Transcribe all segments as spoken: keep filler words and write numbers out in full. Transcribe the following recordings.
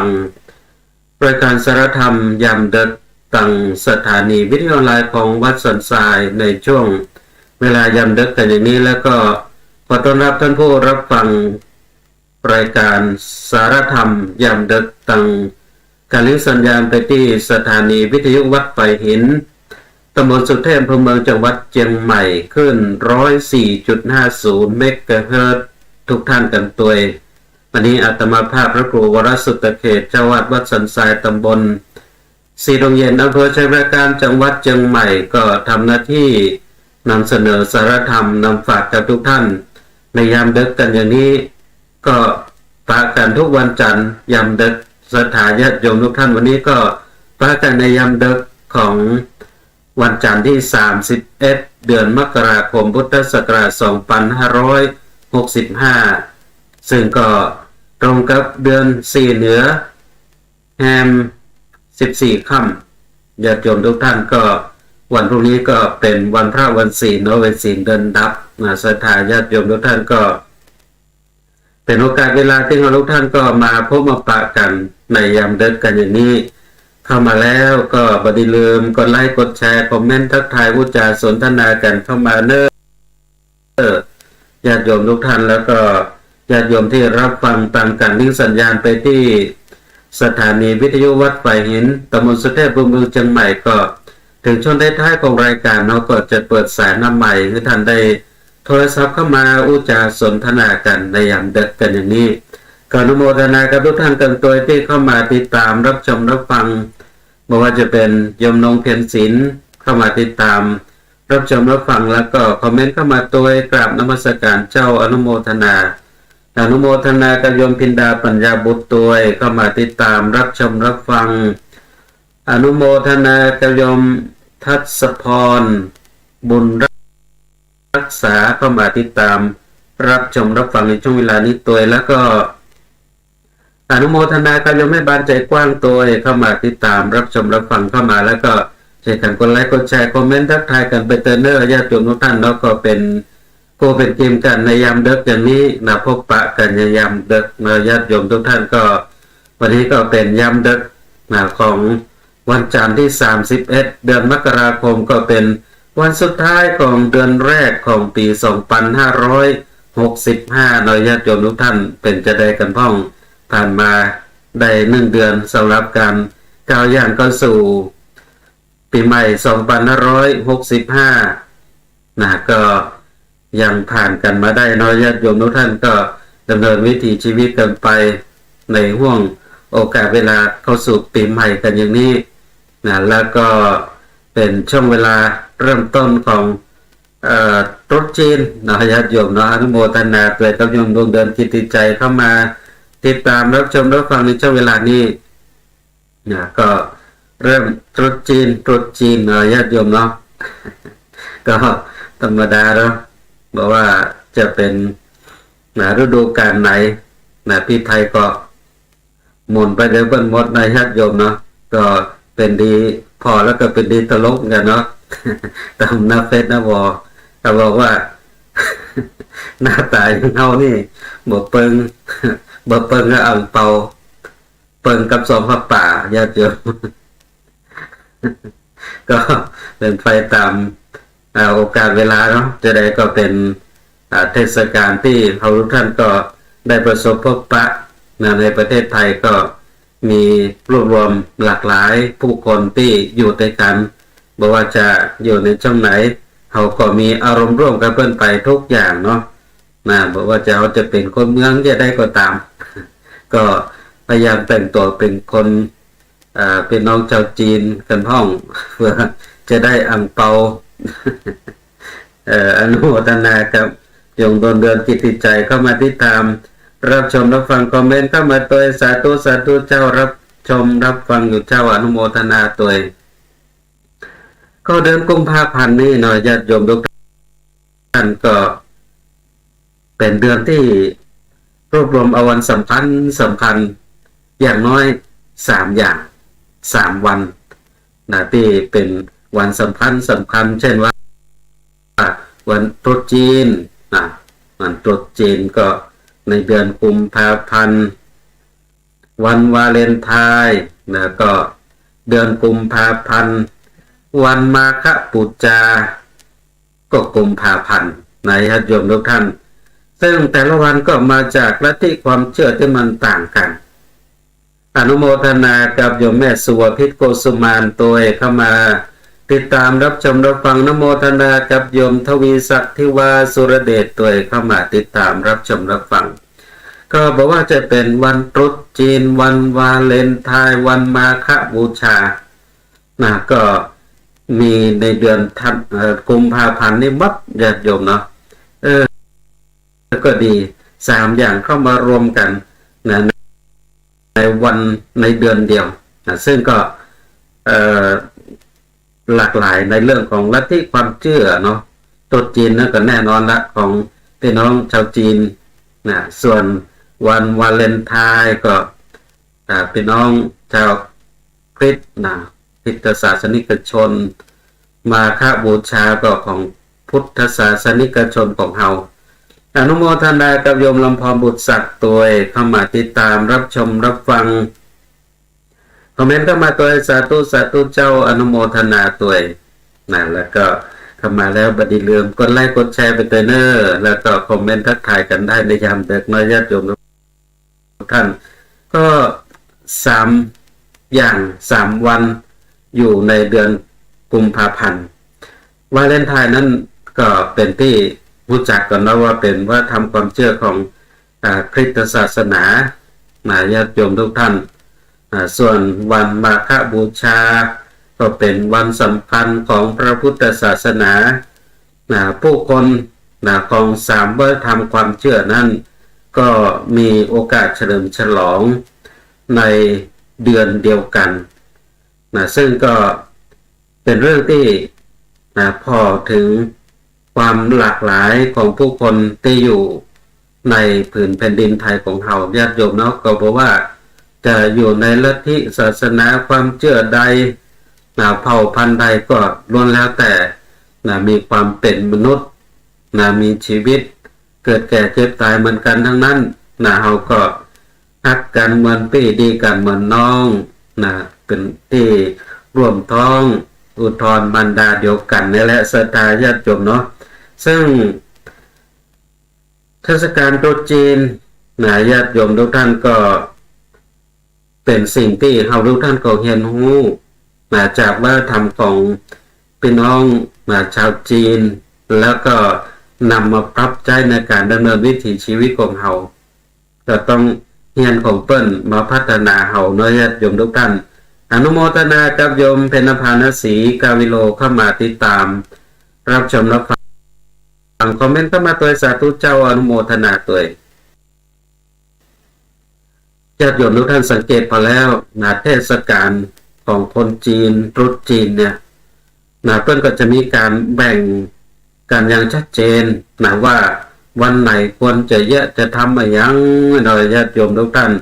งรายการสารธรรมยามดึก ตางสถานีวิทยุออนไลน์ของวัดสันทรายในช่วงเวลายามดึกกั๋นอย่างนี้ แล้วก็ขอต้อนรับท่านผู้รับฟังรายการสารธรรมยามดึก ตางก๋านลิงก์สัญญาณไปตี้สถานีวิทยุวัดฝายหิน ตำบลสุเทพ อำเภอเมือง จังหวัดเจียงใหม่ คลื่น ร้อยสี่จุดห้าศูนย์ เมกะเฮิรตซ์ ทุกท่านกั๋นตวย วันนี้อาตมาภาพพระครูวรสุตเขต เจ้าอาวาสวัดสันทราย ตำบลสีดงเย็น อำเภอชัยปราการ จังหวัดเจียงใหม่ ก็ทำหน้าที่นำเสนอสารธรรม นำฝากกับทุกท่านในยามดึกกั๋นอย่างนี้ ก็ปะกั๋นทุกวันจันทร์ยามดึก ศรัทธาญาติโยมทุกท่าน วันนี้ก็ปะกั๋นในยามดึกของวันจันทร์ที่ สามสิบเอ็ด เดือนมกราคม พุทธศักราช สองพันห้าร้อยหกสิบห้า ซึ่งก็ตรงกับเดือนสี่เหนือ แฮม สิบสี่ค่ำ ญาติโยมทุกท่าน ก็วันพรุ่งนี้ก็เป๋นวันพระวันศีลเนาะ วันศีลเดือนดับนะ ศรัทธาญาติโยมทุกท่าน ก็เป๋นโอกาสเวลาตี้เฮาทุกท่านก็มาพบมาปะกั๋นในยามดึกกั๋นอย่างนี้ เข้ามาแล้วก็บ่ดีลืมกดไลก์ กดแชร์ คอมเมนต์ ทักทาย อู้จ๋าสนทนากั๋นเข้ามาเน้อ ญาติโยมทุกท่าน แล้วก็ญาติโยมตี้รับฟังตางก๋านลิงก์สัญญาณไปตี้สถานีวิทยุวัดฝายหิน ตำบลสุเทพ อำเภอเมือง เจียงใหม่ ก็เถิงช่วงท้ายๆของรายการเนาะ ก็จะเปิดสายมาใหม่หื้อท่านได้โทรศัพท์เข้ามาอู้จ๋าสนทนากั๋นในยามดึกกั๋นอย่างนี้ ก็อนุโมทนากับทุกท่านกั๋นตวยตี้เข้ามาติดตามรับชมรับฟัง บ่ว่าจะเป๋นโยมนงเพ็ญศิลป์เข้ามาติดตามรับชมรับฟัง แล้วก็คอมเมนต์เข้ามาตวย กราบนมัสการเจ้า อนุโมทนา อนุโมทนากับโยมพินดาปัญญาบุตรตวย เข้ามาติดตามรับชมรับฟัง อนุโมทนากับโยมทัศพรบุญรักษา เข้ามาติดตามรับชมรับฟังในช่วงเวลานี้ตวย แล้วก็ อนุโมทนากับโยมแม่บ้านใจกว้างตวย เข้ามาติดตามรับชมรับฟังเข้ามา แล้วก็ช่วยกั๋นกดไลก์ กดแชร์ คอมเมนต์ ทักทายกั๋นไปเต๊อะเน้อ ญาติโยมทุกท่านเนาะ ก็เป๋นกู้เป๋นกีมกั๋นในยามดึกอย่างนี้นะ พบปะกั๋นในยามดึกเนาะ ญาติโยมทุกท่าน ก็วันนี้ก็เป๋นยามดึกนะ ของวันจันทร์ที่ สามสิบเอ็ด เดือนมกราคม ก็เป๋นวันสุดท้ายของเดือนแรกของปี๋ สองพันห้าร้อย หกสิบห้า เนาะ ญาติโยมทุกท่าน เป๋นจาใดกั๋นพ่อง ผ่านมาได้หนึ่งเดือนสำหรับก๋านก้าวย่างเข้าสู่ปี๋ใหม่ สองพันห้าร้อยหกสิบห้า นะ ก็ยังผ่านกั๋นมาได้เนาะ ญาติโยมทุกท่าน ก็ดำเนินวิถีชีวิตกั๋นไปในห่วงโอกาสเวลาเข้าสู่ปี๋ใหม่กั๋นอย่างนี้นะ แล้วก็เป๋นช่วงเวลาเริ่มต้นของ เอ่อ ตรุษจีนเนาะ ญาติโยมเนาะ อนุโมทนาตวยกับโยมดวงเดือนกิตติชัยเข้ามาติดตามรับชมรับฟังในช่วงเวลานี้นะ ก็เริ่มตรุษจีน ตรุษจีนเนาะ ญาติโยมเนาะ ก็ธรรมดาเนาะ บ่ว่าจะเป๋นนะ ฤดูกาลไหนนะ ปี๋ไทยก็ หมุนไปเดียวกั๋นหมดนะ ญาติโยมเนาะ ก็เป๋นดีผ่อแล้วก็เป๋นดีตลกกั๋นเนาะ ต๋ามหน้าเฟซหน้าวอล เขาบอกว่า หน้าต๋าอย่างเฮานี่ บ่เปิง บ่เปิงกับอ่างเปา เปิงกับซองผ้าป่า ญาติโยม ก็เป๋นไปต๋าม อ่า โอกาสเวลาเนาะ จาใดก็เป๋น อ่า เทศกาลตี้เฮาทุกท่านก็ได้ประสบพบปะนะ ในประเทศไทยก็มีรวบรวมหลากหลายผู้คนตี้อยู่ตวยกั๋น บ่ว่าจะอยู่ในช่องไหน เฮาก็มีอารมณ์ร่วมกับเปิ้นไปทุกอย่างเนาะ นะ บ่ว่าจะเฮาจะเป๋นคนเมืองจาใดก็ต๋าม ก็พยายามแต่งตั๋วเป๋นคน อ่า เป๋นน้องจาวจีนกั๋นพ่อง เปื้อจะได้อ่างเปา เอ่อ อนุโมทนากับโยมดวงเดือนกิตติชัยเข้ามาติดต๋ามรับชมรับฟัง คอมเมนต์เข้ามาตวย สาธุ สาธุเจ้า รับชมรับฟังอยู่เจ้า อนุโมทนาตวย ก็เดือนกุมภาพันธ์นี้เนาะ ญาติโยมทุกท่าน ก็เป๋นเดือนตี้รวบรวมเอาวันสำคัญสำคัญอย่างน้อยสามอย่าง สามวันนะ ตี้เป๋นวันสำคัญสำคัญ เจ้นว่าวันตรุษจีนนะ วันตรุษจีนก็ในเดือนกุมภาพันธ์ วันวาเลนไทน์นะ ก็เดือนกุมภาพันธ์ วันมาฆบูชา ก็กุมภาพันธ์นะ ญาติโยมทุกท่าน ซึ่งแต่ละวันก็มาจากลัทธิความเจื้อตี้มันต่างกั๋น อนุโมทนากับโยมแม่สุวพิษ โกสุมานตวย เข้ามาติดตามรับชมรับฟัง อนุโมทนากับโยมทวีศักดิ์ ทิวาสุรเดชตวย เข้ามาติดตามรับชมรับฟัง ก็บ่ว่าจะเป๋นวันตรุษจีน วันวาเลนไทน์ วันมาฆบูชา นะ ก็มีในเดือนธัน เอ่อ กุมภาพันธ์นี่หมด ญาติโยมเนาะ เออ ก็ดี สามอย่างเข้ามารวมกั๋นนะ ในวัน ในเดือนเดียวนะ ซึ่งก็ เอ่อ หลากหลายในเรื่องของลัทธิความเจื้อเนาะ ตรุษจีนนั้นก็แน่นอนละ ของพี่น้องชาวจีนนะ ส่วนวันวาเลนไทน์ก็ อ่า พี่น้องชาวคริสต์นะ คริสตศาสนิกชน มาฆบูชาก็ของพุทธศาสนิกชนของเฮา อนุโมทนากับโยมลำพองบุตรศักดิ์ตวย เข้ามาติดตามรับชมรับฟัง คอมเมนต์เข้ามาตวย สาธุ สาธุเจ้า อนุโมทนาตวยนะ แล้วก็เข้ามาแล้วบ่ดีลืมกดไลก์กดแชร์ไปตวยเน่อ แล้วก็คอมเมนต์ทักทายกั๋นได้ในยามดึกเนาะ ญาติโยมทุกท่าน ก็สามอย่าง สามวันอยู่ในเดือนกุมภาพันธ์ วาเลนไทน์นั้นก็เป๋นตี้ฮู้จักกั๋นเนาะว่าเป๋นวัฒนธรรมความเจื้อของ อ่า คริสตศาสนานะ ญาติโยมทุกท่าน อ่า ส่วนวันมาฆบูชา ก็เป๋นวันสำคัญของพระพุทธศาสนานะ ผู้คนนะ ของสามวัฒนธรรมความเจื้อนั้น ก็มีโอกาสเฉลิมฉลองในเดือนเดียวกั๋นนะ ซึ่งก็เป๋นเรื่องตี้นะ ผ่อเถิงความหลากหลายของผู้คนตี้อยู่ในผืนแผ่นดินไทยของเฮา ญาติโยมเนาะ ก็บ่ว่าจะอยู่ในลัทธิศาสนาความเจื้อใดนะ เผ่าพันธุ์ใดก็ล้วนแล้วแต่นะ มีความเป๋นมนุษย์นะ มีชีวิต เกิดแก่เจ็บต๋ายเหมือนกั๋นตังนั้นนะ เฮาก็ฮักกั๋นเหมือนปี้ ดีกั๋นเหมือนน้องนะ เป๋นตี้ร่วมท้องอุดรมารดาเดียวกั๋นนี่แหละ ศรัทธาญาติโยมเนาะ ซึ่งเทศกาลตรุษจีนนะ ญาติโยมทุกท่านก็ เป๋นสิ่งตี้เฮาทุกท่านก็เฮียนฮู้นะ จากวัฒนธรรมของพี่น้องนะ ชาวจีน แล้วก็นำมาปรับใจ๊ในก๋านดำเนินวิถีชีวิตของเฮา ก็ต้องเฮียนของเปิ้นมาพัฒนาเฮาเนาะ ญาติโยมทุกท่าน อนุโมทนากับโยมเพ็ญนภา ณ ศรีกาวิโล เข้ามาติดตามรับชมรับฟัง คอมเมนต์เข้ามาตวย สาธุเจ้า อนุโมทนาตวย ญาติโยมทุกท่านสังเกตผ่อแล้วนะ เทศกาลของคนจีน ตรุษจีนเนี่ยนะ เปิ้นก็จะมีก๋านแบ่งกั๋นอย่างชัดเจนนะ ว่าวันไหนควรจะเยียะ จะทำอะหยังเนาะ ญาติโยมทุกท่าน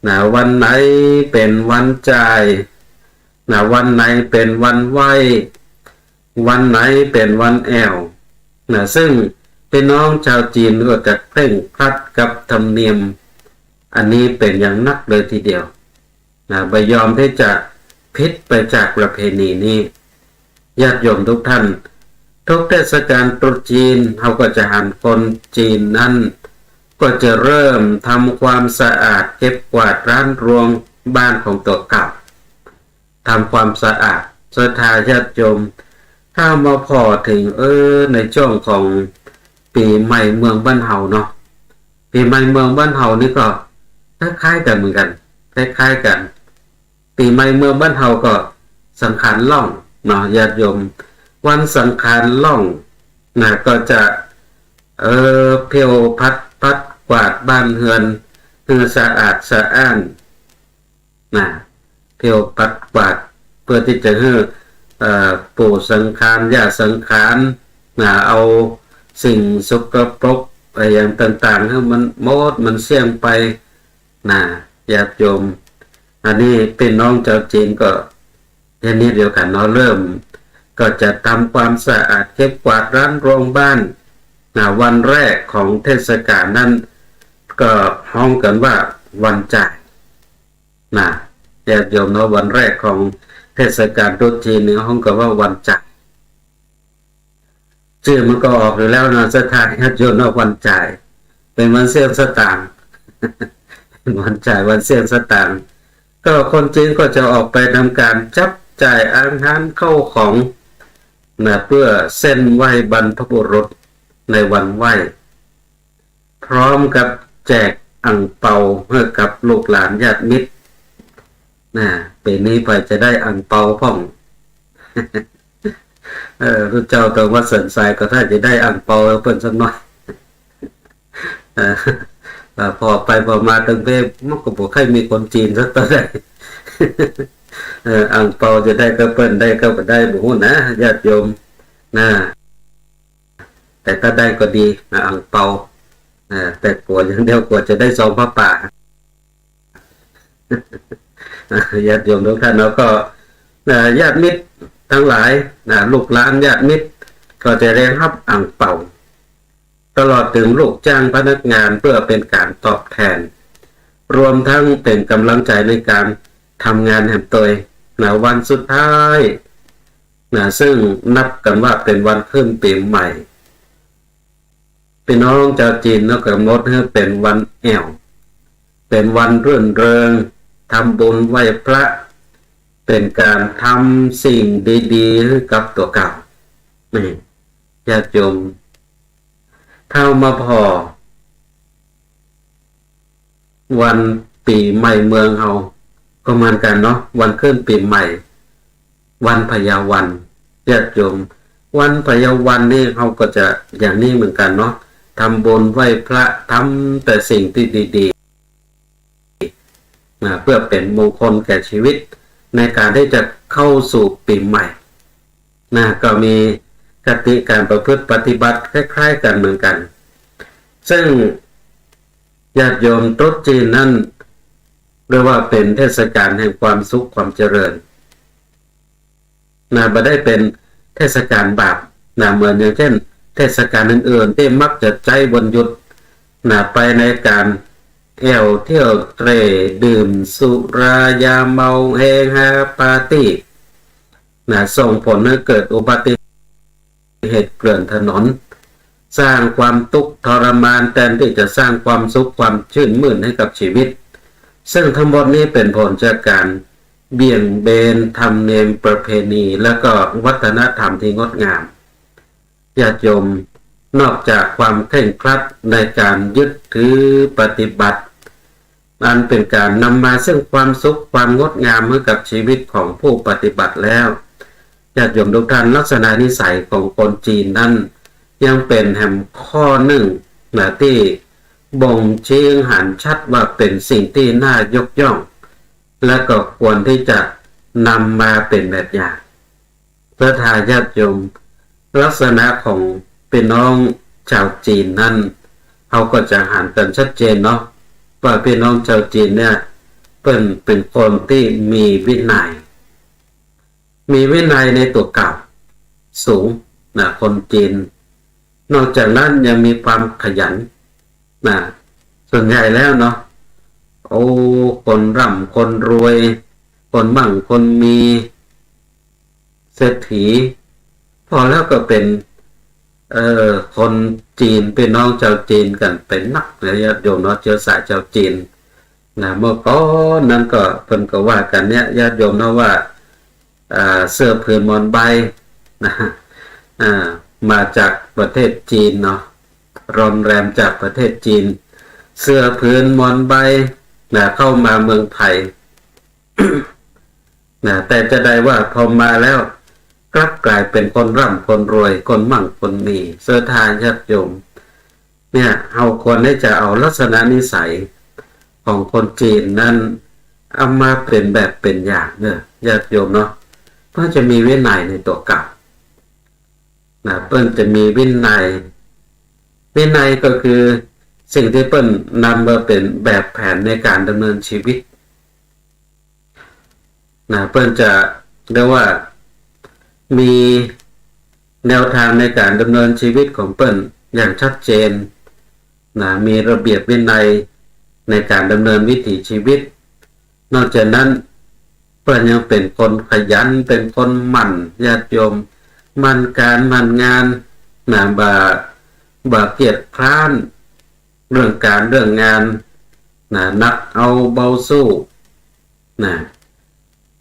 นะ วันไหนเป๋นวันจ่ายนะ วันไหนเป๋นวันไหว้ วันไหนเป๋นวันแอ่วนะ ซึ่งพี่น้องชาวจีนก็จะเคร่งครัดกับธรรมเนียมอันนี้เป๋นอย่างนักเลยทีเดียวนะ บ่ยอมตี้จะผิดไปจากประเพณีนี้ ญาติโยมทุกท่าน ทุกเทศกาลตรุษจีน เฮาก็จะหันคนจีนนั้น ก็จะเริ่มทำความสะอาดเก็บกวาดร้านรวงบ้านของตั๋วเก่า ทำความสะอาด ศรัทธาญาติโยม ถ้ามาผ่อเถิง เออ ในจ้วงของปี๋ใหม่เมืองบ้านเฮาเนาะ ปี๋ใหม่เมืองบ้านเฮานี่ก็คล้ายๆ กั๋นเหมือนกั๋น คล้ายๆ กั๋น ปี๋ใหม่เมืองบ้านเฮาก็สังขารล่องเนาะ ญาติโยม วันสังขารล่องนะ ก็จะ เออ เผียวผัดปัดกวาดบ้านเฮือนหื้อสะอาดสะอ้าน นะ เผียวปัดกวาด เปื้อตี้จะหื้อ เอ่อ ปู่สังขาร ย่าสังขาร นะ เอาสิ่งสกปรกอะหยังต่างๆ หื้อมันหมด มันเสี้ยงไป นะ ญาติโยม อันนี้พี่น้องจาวจีนก็เช่นนี้เดียวกั๋นเนาะ เริ่มก็จะทำความสะอาดเก็บกวาดร้านรวงบ้าน นะ วันแรกของเทศกาลนั้น ก็ฮ้องกั๋นว่าวันจ่าย นะ ญาติโยมเนาะ วันแรกของเทศกาลตรุษจีนเนี่ย ฮ้องกั๋นว่าวันจ่าย จื้อมันก็ออกอยู่แล้วนะ ศรัทธาญาติโยมเนาะ วันจ่าย เป๋นวันเสี้ยงสตางค์ วันจ่าย วันเสี้ยงสตางค์ ก็คนจีนก็จะออกไปทำการจับจ่ายอาหารเข้าของนะ เปื้อเส้นไหว้บรรพบุรุษในวันไหว้ พร้อมกับแจกอั่งเปาหื้อกับลูกหลานญาติมิตร นะ ปี๋นี้ไปจะได้อั่งเปาพ่อง เออ พระเจ้าต๋องวัดสันทรายก็ถ้าจะได้อั่งเปาเปิ้นสักหน่อย เออ เออ ผ่อไปผ่อมาตึงเป๊ะ มันก็บ่ใค่มีคนจีนสักเต้าใด เออ อั่งเปาจะได้ก้าเปิ้น ได้ก้าบ่ได้ บ่ฮู้นะ ญาติโยม นะ แต่ถ้าได้ก็ดีนะ อั่งเปา เออ แต่กั๋วอย่างเดียว กั๋วจะได้ซองผ้าป่า ญาติโยมทุกท่าน แล้วก็ เอ่อ ญาติมิตรตังหลายนะ ลูกหลานญาติมิตรก็จะได้ฮับอั่งเปา ตลอดถึงลูกจ้างพนักงาน เปื้อเป๋นก๋านตอบแทน รวมตึงเป๋นก๋ำลังใจ๋ในก๋านทำงานแหมตวยนะ วันสุดท้ายนะ ซึ่งนับกั๋นว่าเป๋นวันขึ้นปี๋ใหม่ ปี้น้องจาวจีนเนาะ ก็กำหนดหื้อเป๋นวันแอ่ว เป๋นวันรื่นเริง ทำบุญไหว้พระ เป๋นก๋านทำสิ่งดีๆ หื้อกับตั๋วเก่า นี่ ญาติโยม ถ้ามาผ่อ วันปี๋ใหม่เมืองเฮาก็เหมือนกั๋นเนาะ วันขึ้นปี๋ใหม่ วันพญาวัน ญาติโยม วันพญาวันนี่เฮาก็จะอย่างนี้เหมือนกั๋นเนาะ ทำบุญไหว้พระ ทำแต่สิ่งตี้ดีๆ นะ เปื้อเป๋นมงคลแก่ชีวิต ในก๋านตี้จะเข้าสู่ปี๋ใหม่ นะ ก็มีคติก๋านประพฤติปฏิบัติคล้ายๆ กั๋นเหมือนกั๋น ซึ่งญาติโยม ตรุษจีนนั้นเรียกว่าเป๋นเทศกาลแห่งความสุขความเจริญ นะ บ่ได้เป๋นเทศกาลบาป นะ เหมือนอย่างเช่นเทศกาลอื่นๆ ตี้มักจะใจ๊วันหยุด นะ ไปในก๋านแอ่วเที่ยวเตร่ ดื่มสุรายาเมา เฮฮาปาร์ตี้ นะ ส่งผลให้เกิดอุบัติเหตุเกลื่อนถนน สร้างความทุกข์ทรมาน แทนตี้จะสร้างความสุขความชื่นมื่นให้กับชีวิต ซึ่งทั้งหมดนี้เป๋นผลจากก๋านเบี่ยงเบนธรรมเนียมประเพณี และก็วัฒนธรรมตี้งดงาม ญาติโยม นอกจากความเคร่งครัดในก๋านยึดถือปฏิบัติ อันเป๋นก๋านนำมาซึ่งความสุขความงดงามหื้อกับชีวิตของผู้ปฏิบัติแล้ว ญาติโยมทุกท่าน ลักษณะนิสัยของคนจีนนั้น ยังเป๋นแหมข้อนึ่ง นะ ตี้บ่งชี้หันชัดว่าเป๋นสิ่งตี้น่ายกย่อง และก็ควรตี้จะนำมาเป๋นแบบอย่าง ศรัทธาญาติโยม ลักษณะของปี้น้องจาวจีนนั้น เฮาก็จะหันกั๋นชัดเจนเนาะ ว่าปี้น้องจาวจีนเนี่ย เปิ้นเป๋นคนตี้มีวินัย มีวินัยในตั๋วเก่าสูงนะ คนจีน นอกจากนั้นยังมีความขยันนะ ส่วนใหญ่แล้วเนาะ โอ้ คนร่ำคนรวย คนมั่งคนมี เศรษฐี ผ่อแล้วก็เป๋น เอ่อ คนจีน ปี้น้องจาวจีนกั๋นเป๋นนักนะ ญาติโยมเนาะ เจื้อสายจาวจีนนะ เมื่อก่อนนั้นก็เปิ้นก็ว่ากั๋นเนี่ย ญาติโยมเนาะ ว่า อ่า เสื้อผืนหมอนใบนะ อ่า มาจากประเทศจีนเนาะ รอนแรมจากประเทศจีน เสื้อผืนหมอนใบนะ เข้ามาเมืองไทย นะ แต่จะได้ว่าพอมาแล้วกลับกลายเป๋นคนร่ำคนรวย คนมั่งคนมี ศรัทธาญาติโยม เนี่ย เฮาควรตี้จะเอาลักษณะนิสัยของคนจีนนั้น เอามาเป๋นแบบเป๋นอย่างเนาะ ญาติโยมเนาะ เปิ้นจะมีวินัยในตั๋วเก่านะ เปิ้นจะมีวินัย วินัยก็คือสิ่งตี้เปิ้นนำมาเป๋นแบบแผนในก๋านดำเนินชีวิต นะ เปิ้นจะเรียกว่ามีแนวทางในก๋านดำเนินชีวิตของเปิ้นอย่างชัดเจนนะ มีระเบียบวินัยในก๋านดำเนินวิถีชีวิต นอกจากนั้นเปิ้นยังเป๋นคนขยัน เป๋นคนหมั่น ญาติโยม หมั่นก๋านหมั่นงาน นะ บ่ บ่เกียจคร้านเรื่องก๋านเรื่องงาน นะ หนักเอาเบาสู้ นะ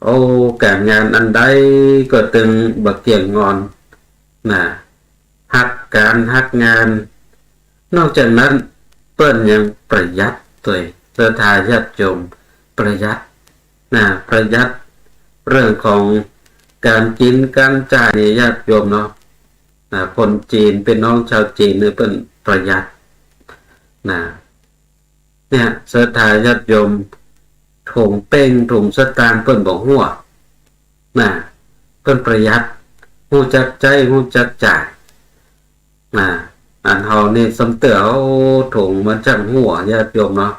โอ้ ก๋านงานอันใดก็ตึงบ่เกี้ยงงอน นะ ฮักก๋านฮักงาน นอกจากนั้นเปิ้นยังประหยัดตวย ศรัทธาญาติโยม ประหยัด นะ ประหยัดเรื่องของก๋านกิ๋นก๋านใจ๊นี่ ญาติโยมเนาะ นะ คนจีน ปี้น้องจาวจีนนี่เปิ้นประหยัด นะ เนี่ย ศรัทธาญาติโยม ถุงเป๊ง ถุงสตางค์เปิ้นบ่ฮั้ว นะ เปิ้นประหยัด ฮู้จักใจ๊ ฮู้จักจ่าย นะ อันเฮานี่ซ้ำเตื้อ โอ้ ถุงมันจ้างฮั้ว ญาติโยมเนาะ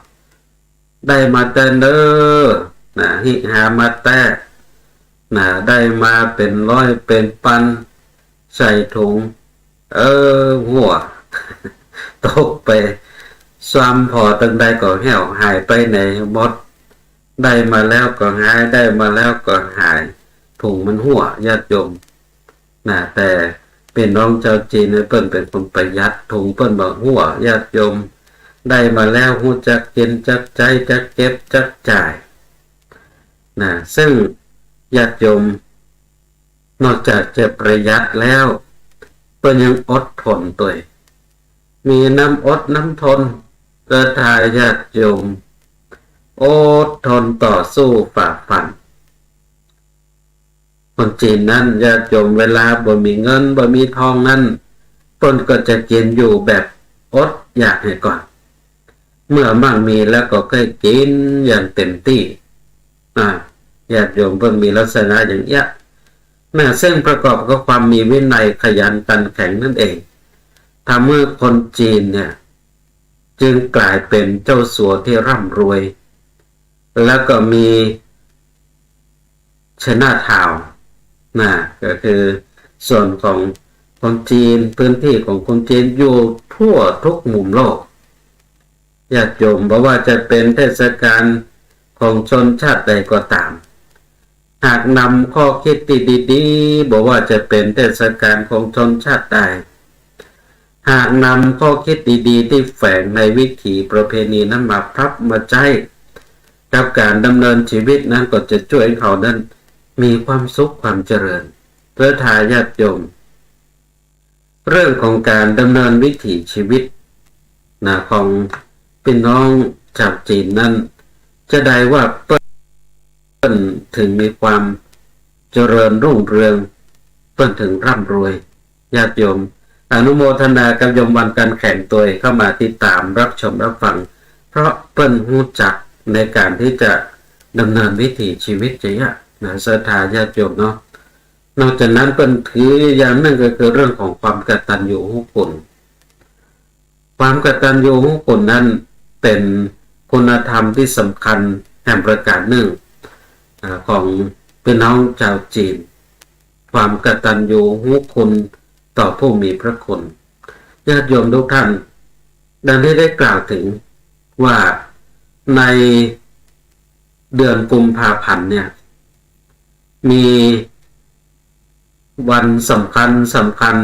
ได้มาแต๊เน่อ นะ หิ้วหามาแต๊ นะ ได้มาเป๋นร้อยเป๋นปัน ใส่ถุง เออ ฮั้ว ตกไป ซ้ำผ่อตึงใดก็แห้ว หายไปไหนหมด ได้มาแล้วก็หาย ได้มาแล้วก็หาย ถุงมันฮั้ว ญาติโยม นะ แต่ปี้น้องจาวจีนนี่เปิ้นเป๋นคนประหยัด ถุงเปิ้นบ่ฮั้ว ญาติโยม ได้มาแล้วฮู้จักกิ๋นจักใจ๊ จักเก็บจักจ่าย นะ ซึ่งญาติโยม นอกจากจะประหยัดแล้ว เปิ้นยังอดทนตวย มีน้ำอดน้ำทน ศรัทธาญาติโยม อดทนต่อสู้ฝ่าฟัน คนจีนนั้น ญาติโยม เวลาบ่มีเงินบ่มีทองนั้น เปิ้นก็จะกิ๋นอยู่แบบอดอยากเหียก่อน เมื่อมั่งมีแล้วก็ค่อยกิ๋นอย่างเต็มตี้ อ่า ญาติโยม เปิ้นมีลักษณะอย่างเนี้ย นะ ซึ่งประกอบกับความมีวินัย ขยันขันแข็งนั่นเอง ทำหื้อคนจีนเนี่ย จึงกลายเป๋นเจ้าสัวที่ร่ำรวย แล้วก็มี ไชน่าทาวน์ นะ ก็คือส่วนของคนจีน พื้นที่ของคนจีนอยู่ทั่วทุกมุมโลก ญาติโยม บ่ว่าจะเป๋นเทศกาลของชนชาติใดก็ต๋าม หากนำข้อคิดที่ดีๆ บ่ว่าจะเป๋นเทศกาลของชนชาติใด หากนำข้อคิดดีๆ ที่แฝงในวิถีประเพณีนั้นมาปรับมาใจ๊กับก๋านดำเนินชีวิตนั้น ก็จะจ้วยหื้อเฮานั้นมีความสุขความเจริญ ศรัทธาญาติโยม เรื่องของก๋านดำเนินวิถีชีวิต นะ ของปี้น้องจาวจีนนั้น จะได้ว่าเปิ้น เปิ้นถึงมีความเจริญรุ่งเรือง เปิ้นถึงร่ำรวย ญาติโยม อนุโมทนากับโยมวันกันแข็งตวย เข้ามาติดต๋ามรับชมรับฟัง เพราะเปิ้นฮู้จักในก๋านที่จะดำเนินวิถีชีวิตจะเยียะ นะ ศรัทธาญาติโยมเนาะ นอกจากนั้นเปิ้นถืออย่างนึ่งก็คือเรื่องของความกตัญญูรู้คุณ ความกตัญญูรู้คุณนั้นเป๋นคุณธรรมที่สำคัญแหมประก๋านนึ่ง อ่า ของปี้น้องจาวจีน ความกตัญญูรู้คุณต่อผู้มีพระคุณ ญาติโยมทุกท่าน ดังที่ได้กล่าวถึงว่าในเดือนกุมภาพันธ์เนี่ย มีวันสำคัญสำคัญ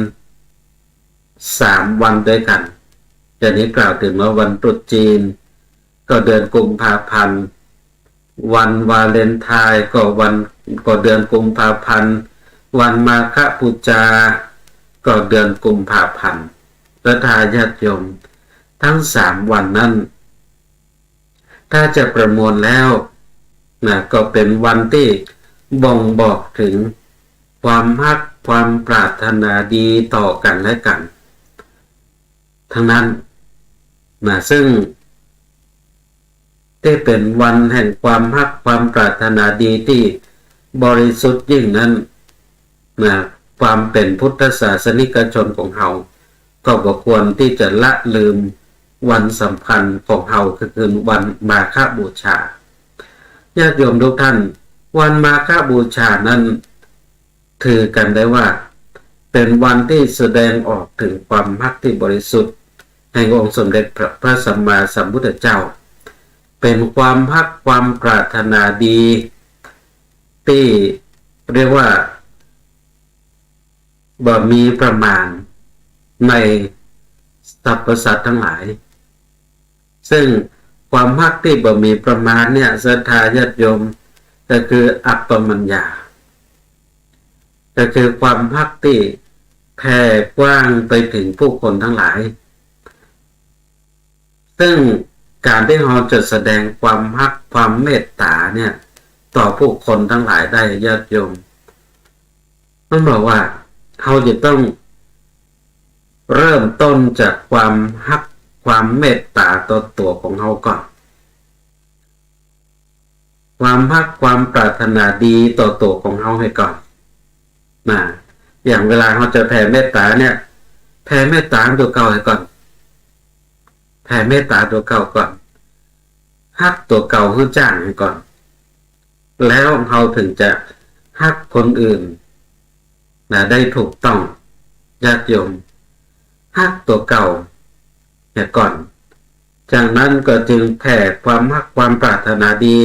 สามวันด้วยกั๋น อย่างนี้กล่าวถึงว่าวันตรุษจีน ก็เดือนกุมภาพันธ์ วันวาเลนไทน์ก็วัน ก็เดือนกุมภาพันธ์ วันมาฆบูชา ก็เดือนกุมภาพันธ์ ศรัทธาญาติโยม ทั้งสามวันนั้น ถ้าจะประมวลแล้วนะ ก็เป๋นวันที่บ่งบอกถึงความฮัก ความปรารถนาดีต่อกั๋นและกั๋น ทั้งนั้นนะ ซึ่งที่เป๋นวันแห่งความฮัก ความปรารถนาดีที่บริสุทธิ์ยิ่งนั้นนะ ความเป๋นพุทธศาสนิกชนของเฮา ก็บ่ควรที่จะละลืมวันสำคัญของเฮา คือคืนวันมาฆบูชา ญาติโยมทุกท่าน วันมาฆบูชานั้น ถือกั๋นได้ว่าเป๋นวันที่แสดงออกถึงความฮักที่บริสุทธิ์แห่งองค์สมเด็จพระ พระสัมมาสัมพุทธเจ้า เป๋นความฮักความปรารถนาดีตี้เรียกว่าบ่มีประมาณในสรรพสัตว์ตังหลาย ซึ่งความฮักตี้บ่มีประมาณเนี่ย ศรัทธาญาติโยม ก็คืออัปปมัญญา ก็คือความฮักตี้แผ่กว้างไปเถิงผู้คนตังหลาย ซึ่งก๋านตี้เฮาจะแสดงความฮักความเมตต๋าเนี่ย ต่อผู้คนตังหลายได้ญาติโยม มันบอกว่าเฮาจะต้องเริ่มต้นจากความฮักความเมตต๋าต่อตั๋วของเฮาก่อน ความฮักความปรารถนาดีต่อตั๋วของเฮาเหียก่อน นะ อย่างเวลาเฮาจะแผ่เมตต๋าเนี่ย แผ่เมตต๋าตั๋วเก่าเหียก่อน แผ่เมตต๋าตั๋วเก่าก่อน ฮักตั๋วเก่าหื้อจ้างเหียก่อน แล้วเฮาเถิงจะฮักคนอื่น นะ ได้ถูกต้อง ญาติโยม ฮักตั๋วเก่าเหียก่อน จากนั้นก็จึงแผ่ความฮักความปรารถนาดี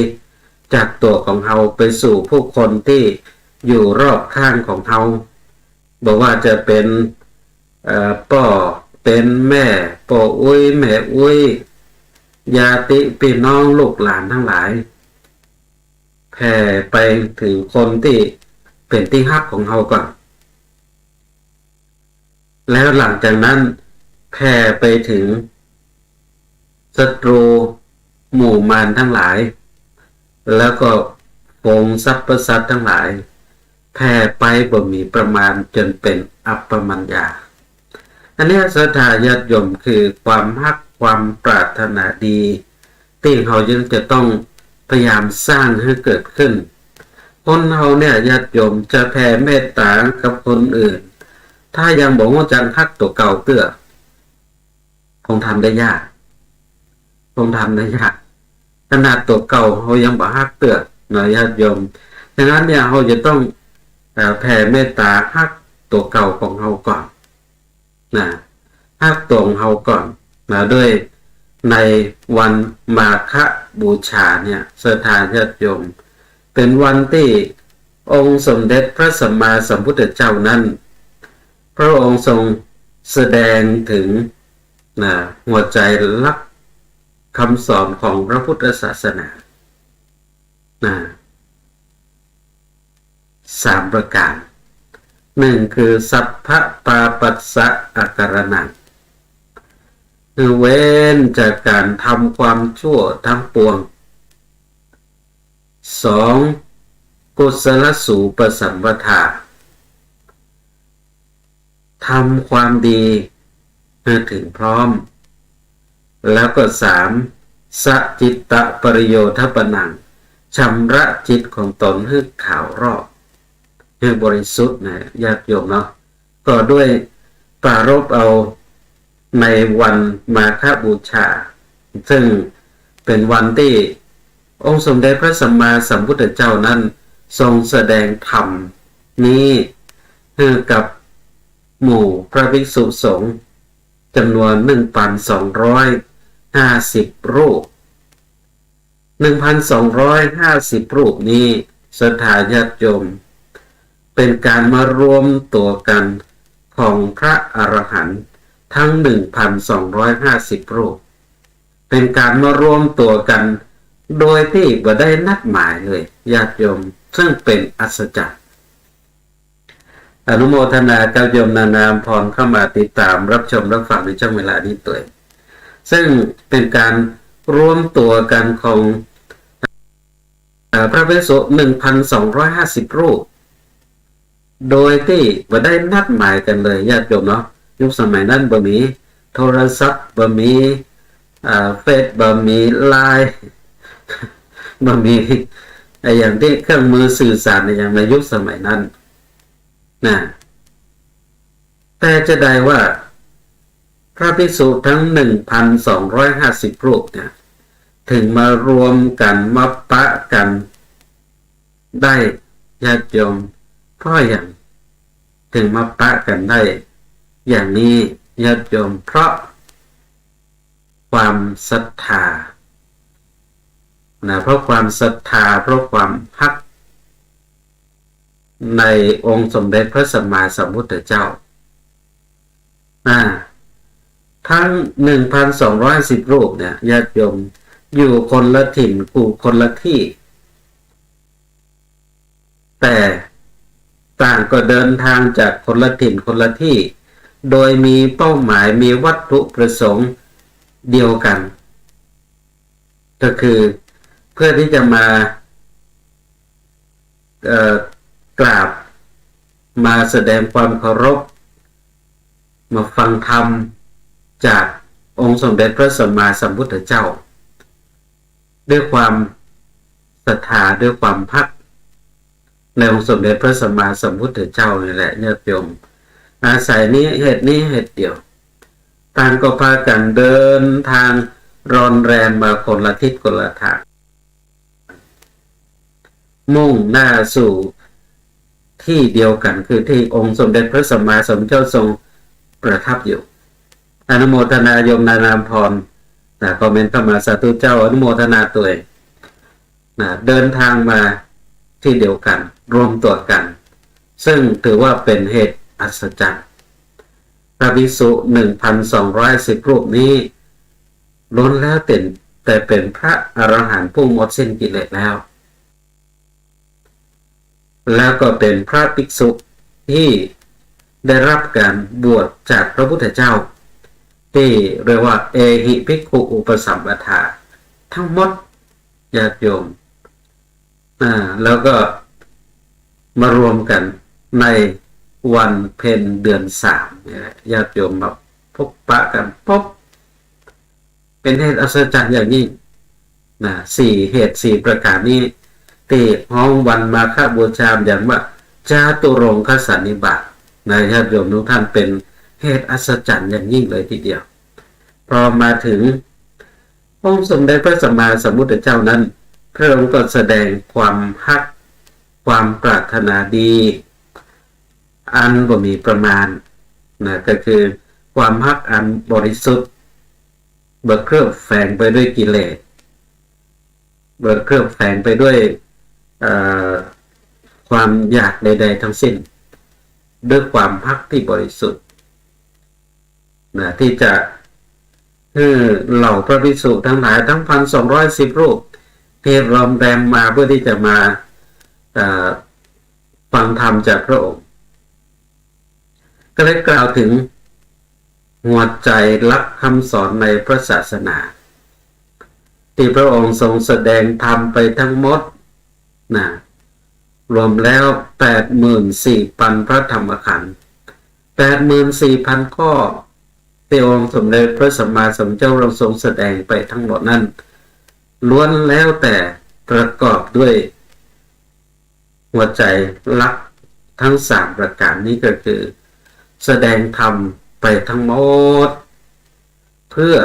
จากตั๋วของเฮาไปสู่ผู้คนตี้อยู่รอบข้างของเฮา บ่ว่าจะเป๋น เอ่อ ป้อเป๋นแม่ ป้ออุ๊ย แม่อุ๊ย ญาติปี้น้องลูกหลานตังหลาย แผ่ไปเถิงคนตี้เป๋นตี้ฮักของเฮาก่อน แล้วหลังจากนั้นแผ่ไปเถิงศัตรูหมู่มารตังหลาย แล้วก็ฝูงสรรพสัตว์ตังหลาย แผ่ไปบ่มีประมาณจ๋นเป๋นอัปปมัญญา อันเนี้ยศรัทธาญาติโยม คือความฮักความปรารถนาดี ตี้เฮายังจะต้องพยายามสร้างหื้อเกิดขึ้น คนเฮาเนี่ยญาติโยม จะแผ่เมตต๋ากับคนอื่น ถ้ายังบ่ฮู้จักฮักตั๋วเก่าเตื้อ คงทำได้ยาก คงทำได้ยาก ขนาดตั๋วเก่าเฮายังบ่ฮักเตื้อเนาะญาติโยม ฉะนั้นเนี่ยเฮาจะต้อง เอ่อ แผ่เมตต๋าฮักตั๋วเก่าของเฮาก่อน นะ ฮักตั๋วของเฮาก่อน นะ ด้วยในวันมาฆบูชาเนี่ย ศรัทธาญาติโยม เป๋นวันตี้องค์สมเด็จพระสัมมาสัมพุทธเจ้านั้น พระองค์ทรงแสดงเถิง นะ หัวใจ๋หลักคำสอนของพระพุทธศาสนา นะ สามประก๋าน นึ่งคือ สัพพะปาปัสสะอะการะณัง คือเว้นจากก๋านทำความชั่วตังปวง สอง กุศลสูปสัมปทา ทำความดีหื้อเถิงพร้อม แล้วก็สาม สะจิตตะปริโยทปะนัง ชำระจิตของตนหื้อขาวรอบ หื้อบริสุทธิ์นะญาติโยมเนาะ ก็ด้วยปรารภเอาในวันมาฆบูชา ซึ่งเป๋นวันตี้องค์สมเด็จพระสัมมาสัมพุทธเจ้านั้นทรงแสดงธรรมนี้หื้อกับหมู่พระภิกษุสงฆ์จ๋ำนวนหนึ่งพันสองร้อยห้าสิบรูป หนึ่งพันสองร้อยห้าสิบรูปนี้ ศรัทธาญาติโยม เป๋นก๋านมารวมตั๋วกั๋นของพระอรหันต์ตึงหนึ่งพันสองร้อยห้าสิบรูป เป๋นก๋านมารวมตั๋วกั๋นโดยตี้บ่ได้นัดหมายเลยญาติโยม ซึ่งเป๋นอัศจรรย์ อนุโมทนากับโยมนานาอำพรเข้ามาติดตามรับชมรับฟังในช่วงเวลานี้ตวย ซึ่งเป๋นก๋านรวมตั๋วกั๋นของ เอ่อ พระภิกษุหนึ่งพันสองร้อยห้าสิบรูป โดยตี้บ่ได้นัดหมายกั๋นเลยญาติโยมเนาะ ยุคสมัยนั้นบ่มีโทรศัพท์ บ่มี เอ่อ เฟซ บ่มีไลน์ บ่มีไอ้อย่างตี้เครื่องมือสื่อสารไอ้อย่างในยุคสมัยนั้น นะ แต่จะได้ว่าพระภิกษุตึงหนึ่งพันสองร้อยห้าสิบรูปเนี่ย เถิงมารวมกั๋นมาปะกั๋นได้ญาติโยม เพราะอย่างเถิงมาปะกั๋นได้อย่างนี้ญาติโยม เพราะความศรัทธา นะ เพราะความศรัทธา เพราะความฮักในองค์สมเด็จพระสัมมาสัมพุทธเจ้า อ่า ทั้งหนึ่งพันสองร้อยสิบรูปเนี่ย ญาติโยมอยู่คนละถิ่น อยู่คนละที่ แต่ต่างก็เดินทางจากคนละถิ่นคนละที่ โดยมีเป้าหมาย มีวัตถุประสงค์เดียวกัน ก็คือเพื่อที่จะมา เอ่อ กราบ มาแสดงความเคารพ มาฟังธรรมจากองค์สมเด็จพระสัมมาสัมพุทธเจ้า ด้วยความศรัทธา ด้วยความฮักในองค์สมเด็จพระสัมมาสัมพุทธเจ้านี่แหละ ญาติโยม อาศัยนี้ เหตุนี้เหตุเดียว ต่างก็พากันเดินทางรอนแรมมาคนละทิศคนละทาง มุ่งหน้าสู่ที่เดียวกัน คือที่องค์สมเด็จพระสัมมาสัมพุทธเจ้าทรงประทับอยู่ อนุโมทนาโยมนานาพร นะ คอมเมนต์เข้ามา สาธุเจ้า อนุโมทนาตวย นะ เดินทางมาที่เดียวกัน รวมตัวกัน ซึ่งถือว่าเป็นเหตุอัศจรรย์ พระภิกษุหนึ่งพันสองร้อยสิบรูปนี้ ล้วนแล้วแต่ แต่เป็นพระอรหันต์ผู้หมดสิ้นกิเลสแล้ว แล้วก็เป็นพระภิกษุที่ได้รับการบวชจากพระพุทธเจ้า ที่เรียกว่า เอหิภิกขุอุปสัมปทา ทั้งหมด ญาติโยม อ่า แล้วก็มารวมกันในวันเพ็ญเดือนสามเนี่ยแหละ ญาติโยมมาพบปะกัน ป๊อบ เป็นเหตุอัศจรรย์อย่างยิ่ง นะ สี่เหตุ สี่ประการนี้ ตี้ฮ้องวันมาฆบูชาอย่างว่า จาตุรงคสันนิบาต นะ ญาติโยมทุกท่าน เป็นเหตุอัศจรรย์อย่างยิ่งเลยทีเดียว พอมาถึงองค์สมเด็จพระสัมมาสัมพุทธเจ้านั้น พระองค์ก็แสดงความฮัก ความปรารถนาดี อันบ่มีประมาณ นะ ก็คือความฮักอันบริสุทธิ์ บ่เคลือบแฝงไปด้วยกิเลส บ่เคลือบแฝงไปด้วย เอ่อ ความอยากใดๆ ทั้งสิ้น ด้วยความฮักที่บริสุทธิ์ นะ ที่จะหื้อเหล่าพระภิกษุทั้งหลายทั้งพันสองร้อยสิบรูป ที่รอนแรมมาเพื่อที่จะมา เอ่อ ฟังธรรมจากพระองค์ ก็ได้กล่าวถึงหัวใจหลักคำสอนในพระศาสนา ที่พระองค์ทรงแสดงธรรมไปทั้งหมด นะ รวมแล้วแปดหมื่นสี่พันพระธรรมขันธ์ แปดหมื่นสี่พันข้อ ที่องค์สมเด็จพระสัมมาสัมพุทธเจ้าทรงแสดงไปทั้งหมดนั้น ล้วนแล้วแต่ประกอบด้วยหัวใจหลักทั้งสามประการนี้ ก็คือแสดงธรรมไปทั้งหมด เพื่อ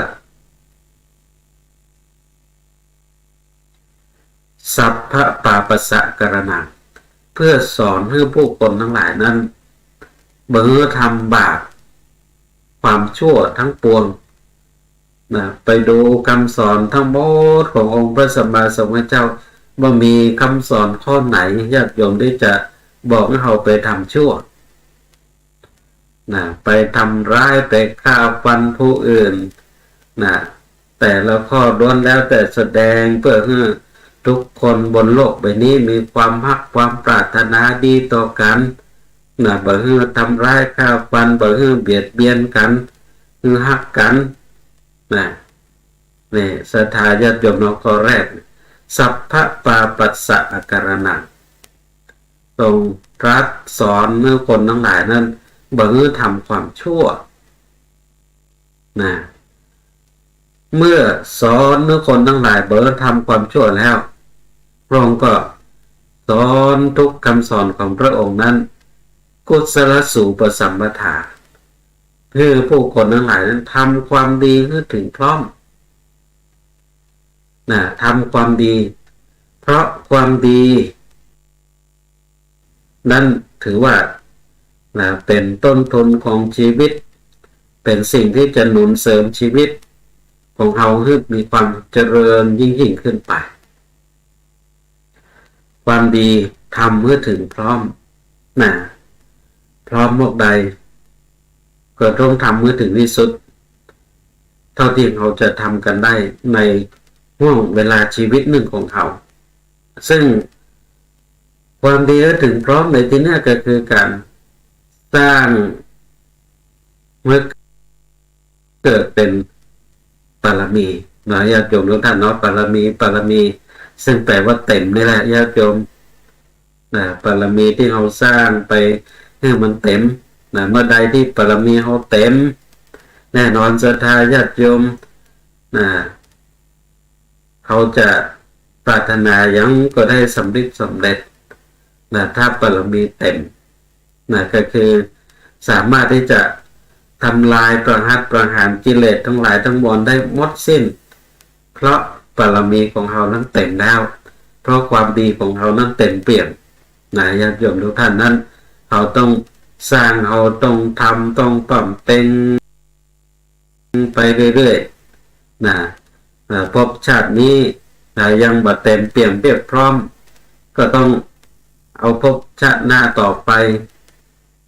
สัพพปาปัสสะการะณัง เพื่อสอนหื้อผู้คนทั้งหลายนั้น บ่หื้อทำบาปความชั่วทั้งปวง นะ ไปดูคำสอนทั้งหมดขององค์พระสัมมาสัมพุทธเจ้า บ่มีคำสอนข้อไหน ญาติโยม ที่จะบอกหื้อเฮาไปทำชั่ว นะ ไปทำร้าย ไปฆ่าฟันผู้อื่น นะ แต่ละข้อล้วนแล้วแต่แสดงเพื่อหื้อทุกคนบนโลกใบนี้มีความฮักความปรารถนาดีต่อกั๋น นะ บ่หื้อทำร้ายฆ่าฟัน บ่หื้อเบียดเบียนกั๋น หื้อฮักกั๋น นะ นี่ศรัทธาญาติโยมเนาะ ข้อแรก สัพพปาปัสสะการะณัง ทรงตรัสสอนหื้อคนทั้งหลายนั้น บ่หื้อทำความชั่ว นะ เมื่อสอนหื้อคนทั้งหลายบ่หื้อทำความชั่วแล้ว พระองค์ก็สอนทุกคำสอนของพระองค์นั้น กุศลสูปสัมปทา หื้อผู้คนทั้งหลายนั้นทำความดีหื้อถึงพร้อม นะ ทำความดี เพราะความดี นั้นถือว่า นะ เป็นต้นทุนของชีวิต เป็นสิ่งที่จะหนุนเสริมชีวิตของเฮาหื้อมีความเจริญยิ่งๆ ขึ้นไป ความดีทำหื้อเถิงพร้อม นะ พร้อมเมื่อใด ก็ต้องทำหื้อเถิงตี้สุด เต้าตี้เฮาจะทำกั๋นได้ในห่วงเวลาชีวิตนึ่งของเฮา ซึ่งความดีหื้อเถิงพร้อมในตี้เนี้ยก็คือก๋านสร้างเมื่อ เกิดเป๋นบารมีนะ ญาติโยมทุกท่านเนาะ บารมี บารมี ซึ่งแปลว่าเต็มนี่แหละ ญาติโยม นะ บารมีตี้เฮาสร้างไปหื้อมันเต็ม นะ เมื่อใดตี้บารมีเฮาเต็ม แน่นอนศรัทธาญาติโยม นะ เฮาจะปรารถนาหยังก็ได้สำริดสำเร็จ นะ ถ้าบารมีเต็ม นะ ก็คือสามารถตี้จะทำลายประหัตประหารกิเลสตังหลายตังมวลได้หมดสิ้น เพราะบารมีของเฮานั้นเต็มแล้ว เพราะความดีของเฮานั้นเต็มเปี่ยม นะ ญาติโยมทุกท่าน นั้นเฮาต้องสร้าง เฮาต้องทำ ต้องบำเพ็ญ ไปเรื่อยๆ นะ เอ่อ ภพชาตินี้ นะ ยังบ่เต็มเปี่ยมเพียบพร้อม ก็ต้องเอาภพชาติหน้าต่อไป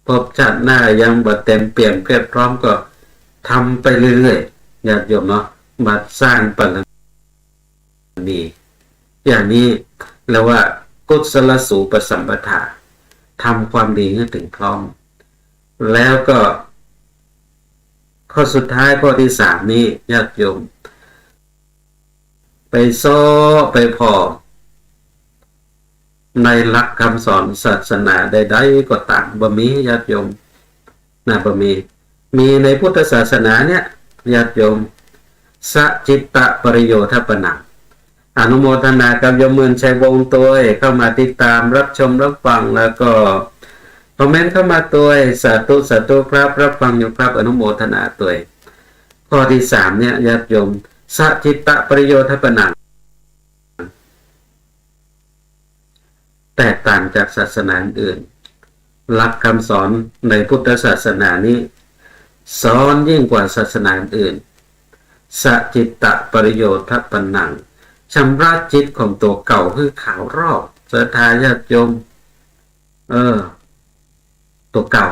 ภพชาติหน้ายังบ่เต็มเปี่ยมเพียบพร้อม ก็ทำไปเรื่อยๆ ญาติโยมเนาะ มาสร้างบารมี อย่างนี้เรียกว่ากุศลสูปสัมปทา ทำความดีหื้อเถิงพร้อม แล้วก็ ข้อสุดท้าย ข้อตี้สามนี้ ญาติโยม ไปเซาะไปผ่อในหลักคำสอนศาสนาใดๆ ก็ต๋าม บ่มี ญาติโยม นะ บ่มี มีในพุทธศาสนาเนี่ย ญาติโยม สะจิตตะปริโยทปนัง อนุโมทนากับโยมหมื่นชัยวงศ์ตวย เข้ามาติดตามรับชมรับฟัง แล้วก็คอมเมนต์เข้ามาตวย สาธุ สาธุครับ รับฟังอยู่ครับ อนุโมทนาตวย ข้อตี้สามเนี่ย ญาติโยม สะจิตตะปริโยทปนัง แตกต่างจากศาสนาอื่น หลักคำสอนในพุทธศาสนานี้ สอนยิ่งกว่าศาสนาอื่น สะจิตตะปริโยทปนัง ชำระจิตของตั๋วเก่าหื้อขาวรอบ ศรัทธาญาติโยม เออ ตั๋วเก่า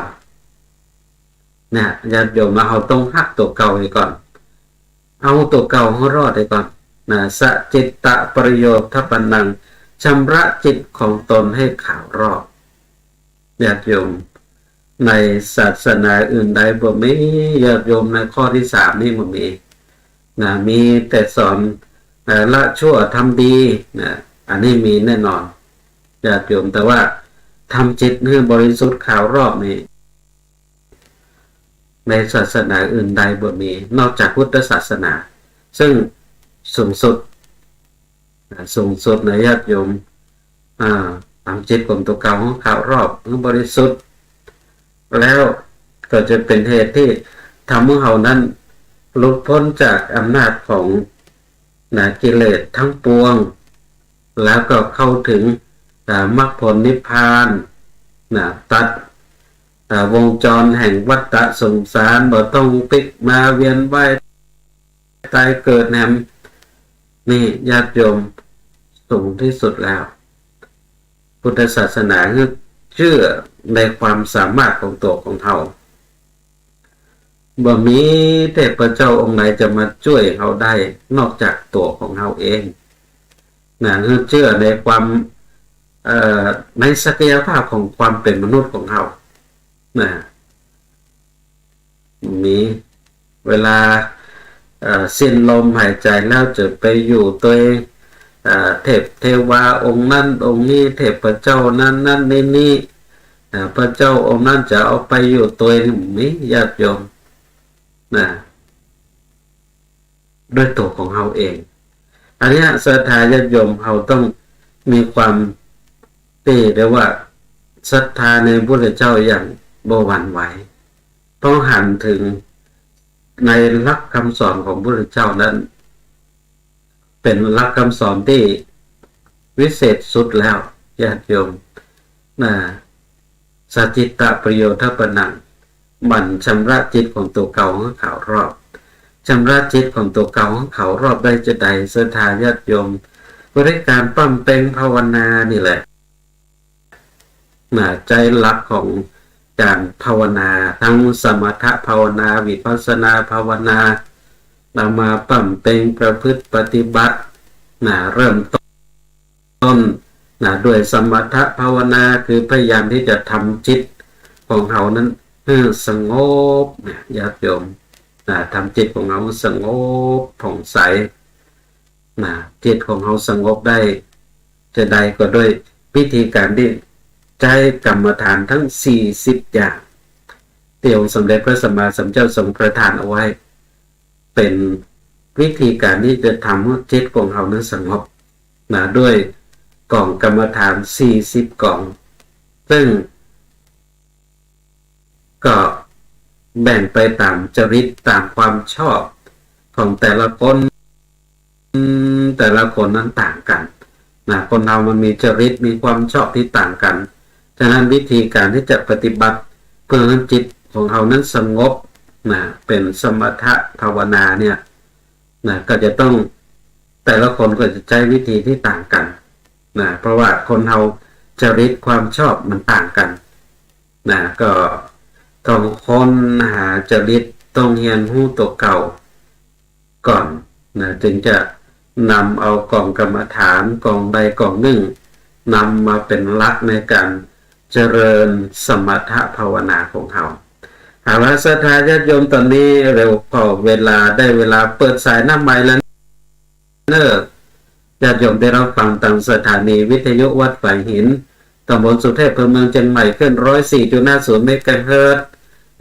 เนี่ย ญาติโยม เฮาต้องฮักตั๋วเก่าไว้ก่อน เอาตั๋วเก่าหื้อรอดไว้ก่อน นะ สะจิตตะปริโยทปนัง ชำระจิตของตนให้ขาวรอบ ญาติโยม ในศาสนาอื่นใดบ่มี ญาติโยม ในข้อตี้สามนี้บ่มี นะ มีแต่สอน เอ่อ ละชั่วทำดี นะ อันนี้มีแน่นอน ญาติโยม แต่ว่าทำจิตหื้อบริสุทธิ์ขาวรอบนี่ ในศาสนาอื่นใดบ่มี นอกจากพุทธศาสนา ซึ่งสูงสุด นะ สูงสุดนะ ญาติโยม อ่า ทำจิตของตั๋วเก่าหื้อขาวรอบ หื้อบริสุทธิ์ แล้วก็จะเป๋นเหตุตี้ทำหื้อเฮานั้นหลุดป๊นจากอำนาจของ นะ กิเลสตังปวง แล้วก็เข้าเถิง อ่า มรรคผลนิพพาน นะ ตัด อ่า วงจรแห่งวัฏฏะสงสาร บ่ต้องปิ๊กมาเวียนว่ายต๋ายเกิดแหม นี่ ญาติโยม สูงตี้สุดแล้ว พุทธศาสนาหื้อเจื้อในความสามารถของตั๋วของเฮา บ่มีเทพเจ้าองค์ไหนจะมาจ้วยเฮาได้ นอกจากตั๋วของเฮาเอง นะ หื้อเจื้อในความ เอ่อ ในศักยภาพของความเป๋นมนุษย์ของเฮา นะ มีเวลา เอ่อ สิ้นลมหายใจ๋แล้วจะไปอยู่ตวย เอ่อ เทพเทวาองค์นั้นองค์นี้ เทพเจ้านั้นนั้นนี้นี้ เอ่อ พระเจ้าองค์นั้นจะเอาไปอยู่ตวยนี่ มี ญาติโยม นะ ด้วยตั๋วของเฮาเอง อันเนี้ยศรัทธาญาติโยม เฮาต้องมีความตี้เรียกว่าศรัทธาในพระพุทธเจ้าอย่างบ่หวั่นไหว ต้องหันเถิงในหลักคำสอนของพระพุทธเจ้านั้น เป๋นหลักคำสอนตี้วิเศษสุดแล้ว ญาติโยม นะ สะจิตตะปริโยทปนัง มันชำระจิตของตั๋วเก่าหื้อขาวรอบ ชำระจิตของตั๋วเก่าหื้อขาวรอบได้จาใด ศรัทธาญาติโยม บริการบำเพ็ญภาวนานี่แหละ นะ ใจ๊หลักของก๋านภาวนา ตึงสมถภาวนา วิปัสสนาภาวนา เอามาบำเพ็ญประพฤติปฏิบัตินะ เริ่มต้นนะ ด้วยสมถภาวนา คือพยายามตี้จะทำจิตของเฮานั้นหื้อสงบนะ ญาติโยมนะ ทำจิตของเฮาสงบผ่องใสนะ จิตของเฮาสงบได้ จะใดก็ด้วยวิธีก๋านตี้ใจ๊กรรมฐานตึงสี่สิบอย่าง ตี้องค์สมเด็จพระสัมมาสัมพุทธเจ้าทรงประทานเอาไว้ เป๋นวิธีก๋านตี้จะทำหื้อจิตของเฮานั้นสงบนะ ด้วยก๋องกรรมฐานสี่สิบก๋อง ซึ่งก็แบ่งไปต๋ามจริต ต๋ามความชอบของแต่ละคน แต่ละคนนั้นต่างกั๋นนะ คนเฮามันมีจริต มีความชอบตี้ต่างกั๋น ฉะนั้นวิธีก๋านตี้จะปฏิบัติเพื่อหื้อจิตของเฮานั้นสงบนะ เป๋นสมถภาวนาเนี่ยนะ ก็จะต้อง แต่ละคนก็จะใจ๊วิธีตี้ต่างกั๋นนะ เพราะว่าคนเฮาจริตความชอบมันต่างกั๋นนะ ก็ต้องค้นหาจริต ต้องเฮียนฮู้ตั๋วเก่าก่อนนะ จึงจะนำเอาก๋องกรรมฐานก๋องใดก๋องนึ่ง นำมาเป๋นหลักในก๋านเจริญสมถภาวนาของเฮา เอาละ ศรัทธาญาติโยม ต๋อนนี้เร็ว ก็เวลา ได้เวลาเปิดสายหน้าไมค์แล้ว เน่อ ญาติโยมตี้ฮับฟังตางสถานีวิทยุวัดฝายหิน ตำบลสุเทพ อำเภอเมืองเจียงใหม่ คลื่น ร้อยสี่จุดห้าศูนย์ เมกะเฮิรตซ์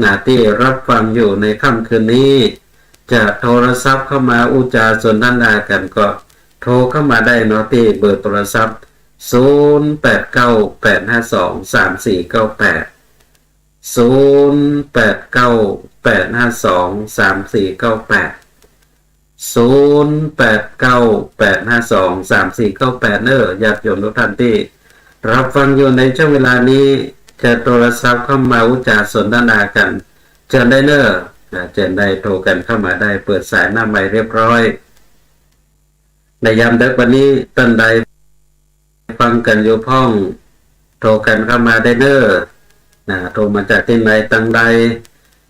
นะ ตี้ฮับฟังอยู่ในค่ำคืนนี้ จะโทรศัพท์เข้ามาอู้จ๋าสนทนากั๋นก็โทรเข้ามาได้เนาะ ตี้เบอร์โทรศัพท์ ศูนย์ แปด เก้า แปด ห้า สอง สาม สี่ เก้า แปด ศูนย์ แปด เก้า แปด ห้า สอง สาม สี่ เก้า แปด ศูนย์ แปด เก้า แปด ห้า สอง สาม สี่ เก้า แปด เน่อ ญาติโยมทุกท่านตี้ฮับฟังอยู่ในช่วงเวลานี้ จะโทรศัพท์เข้ามาอู้จ๋าสนทนากั๋น เจิญได้เน่อ นะ เจิญได้ โทรกั๋นเข้ามาได้ เปิดสายหน้าไมค์เรียบร้อย ในยามดึกวันนี้ ต้านใด ฟังกั๋นอยู่พ่อง โทรกั๋นเข้ามาได้เน่อ นะ โทรมาจากตี้ไหนตางใด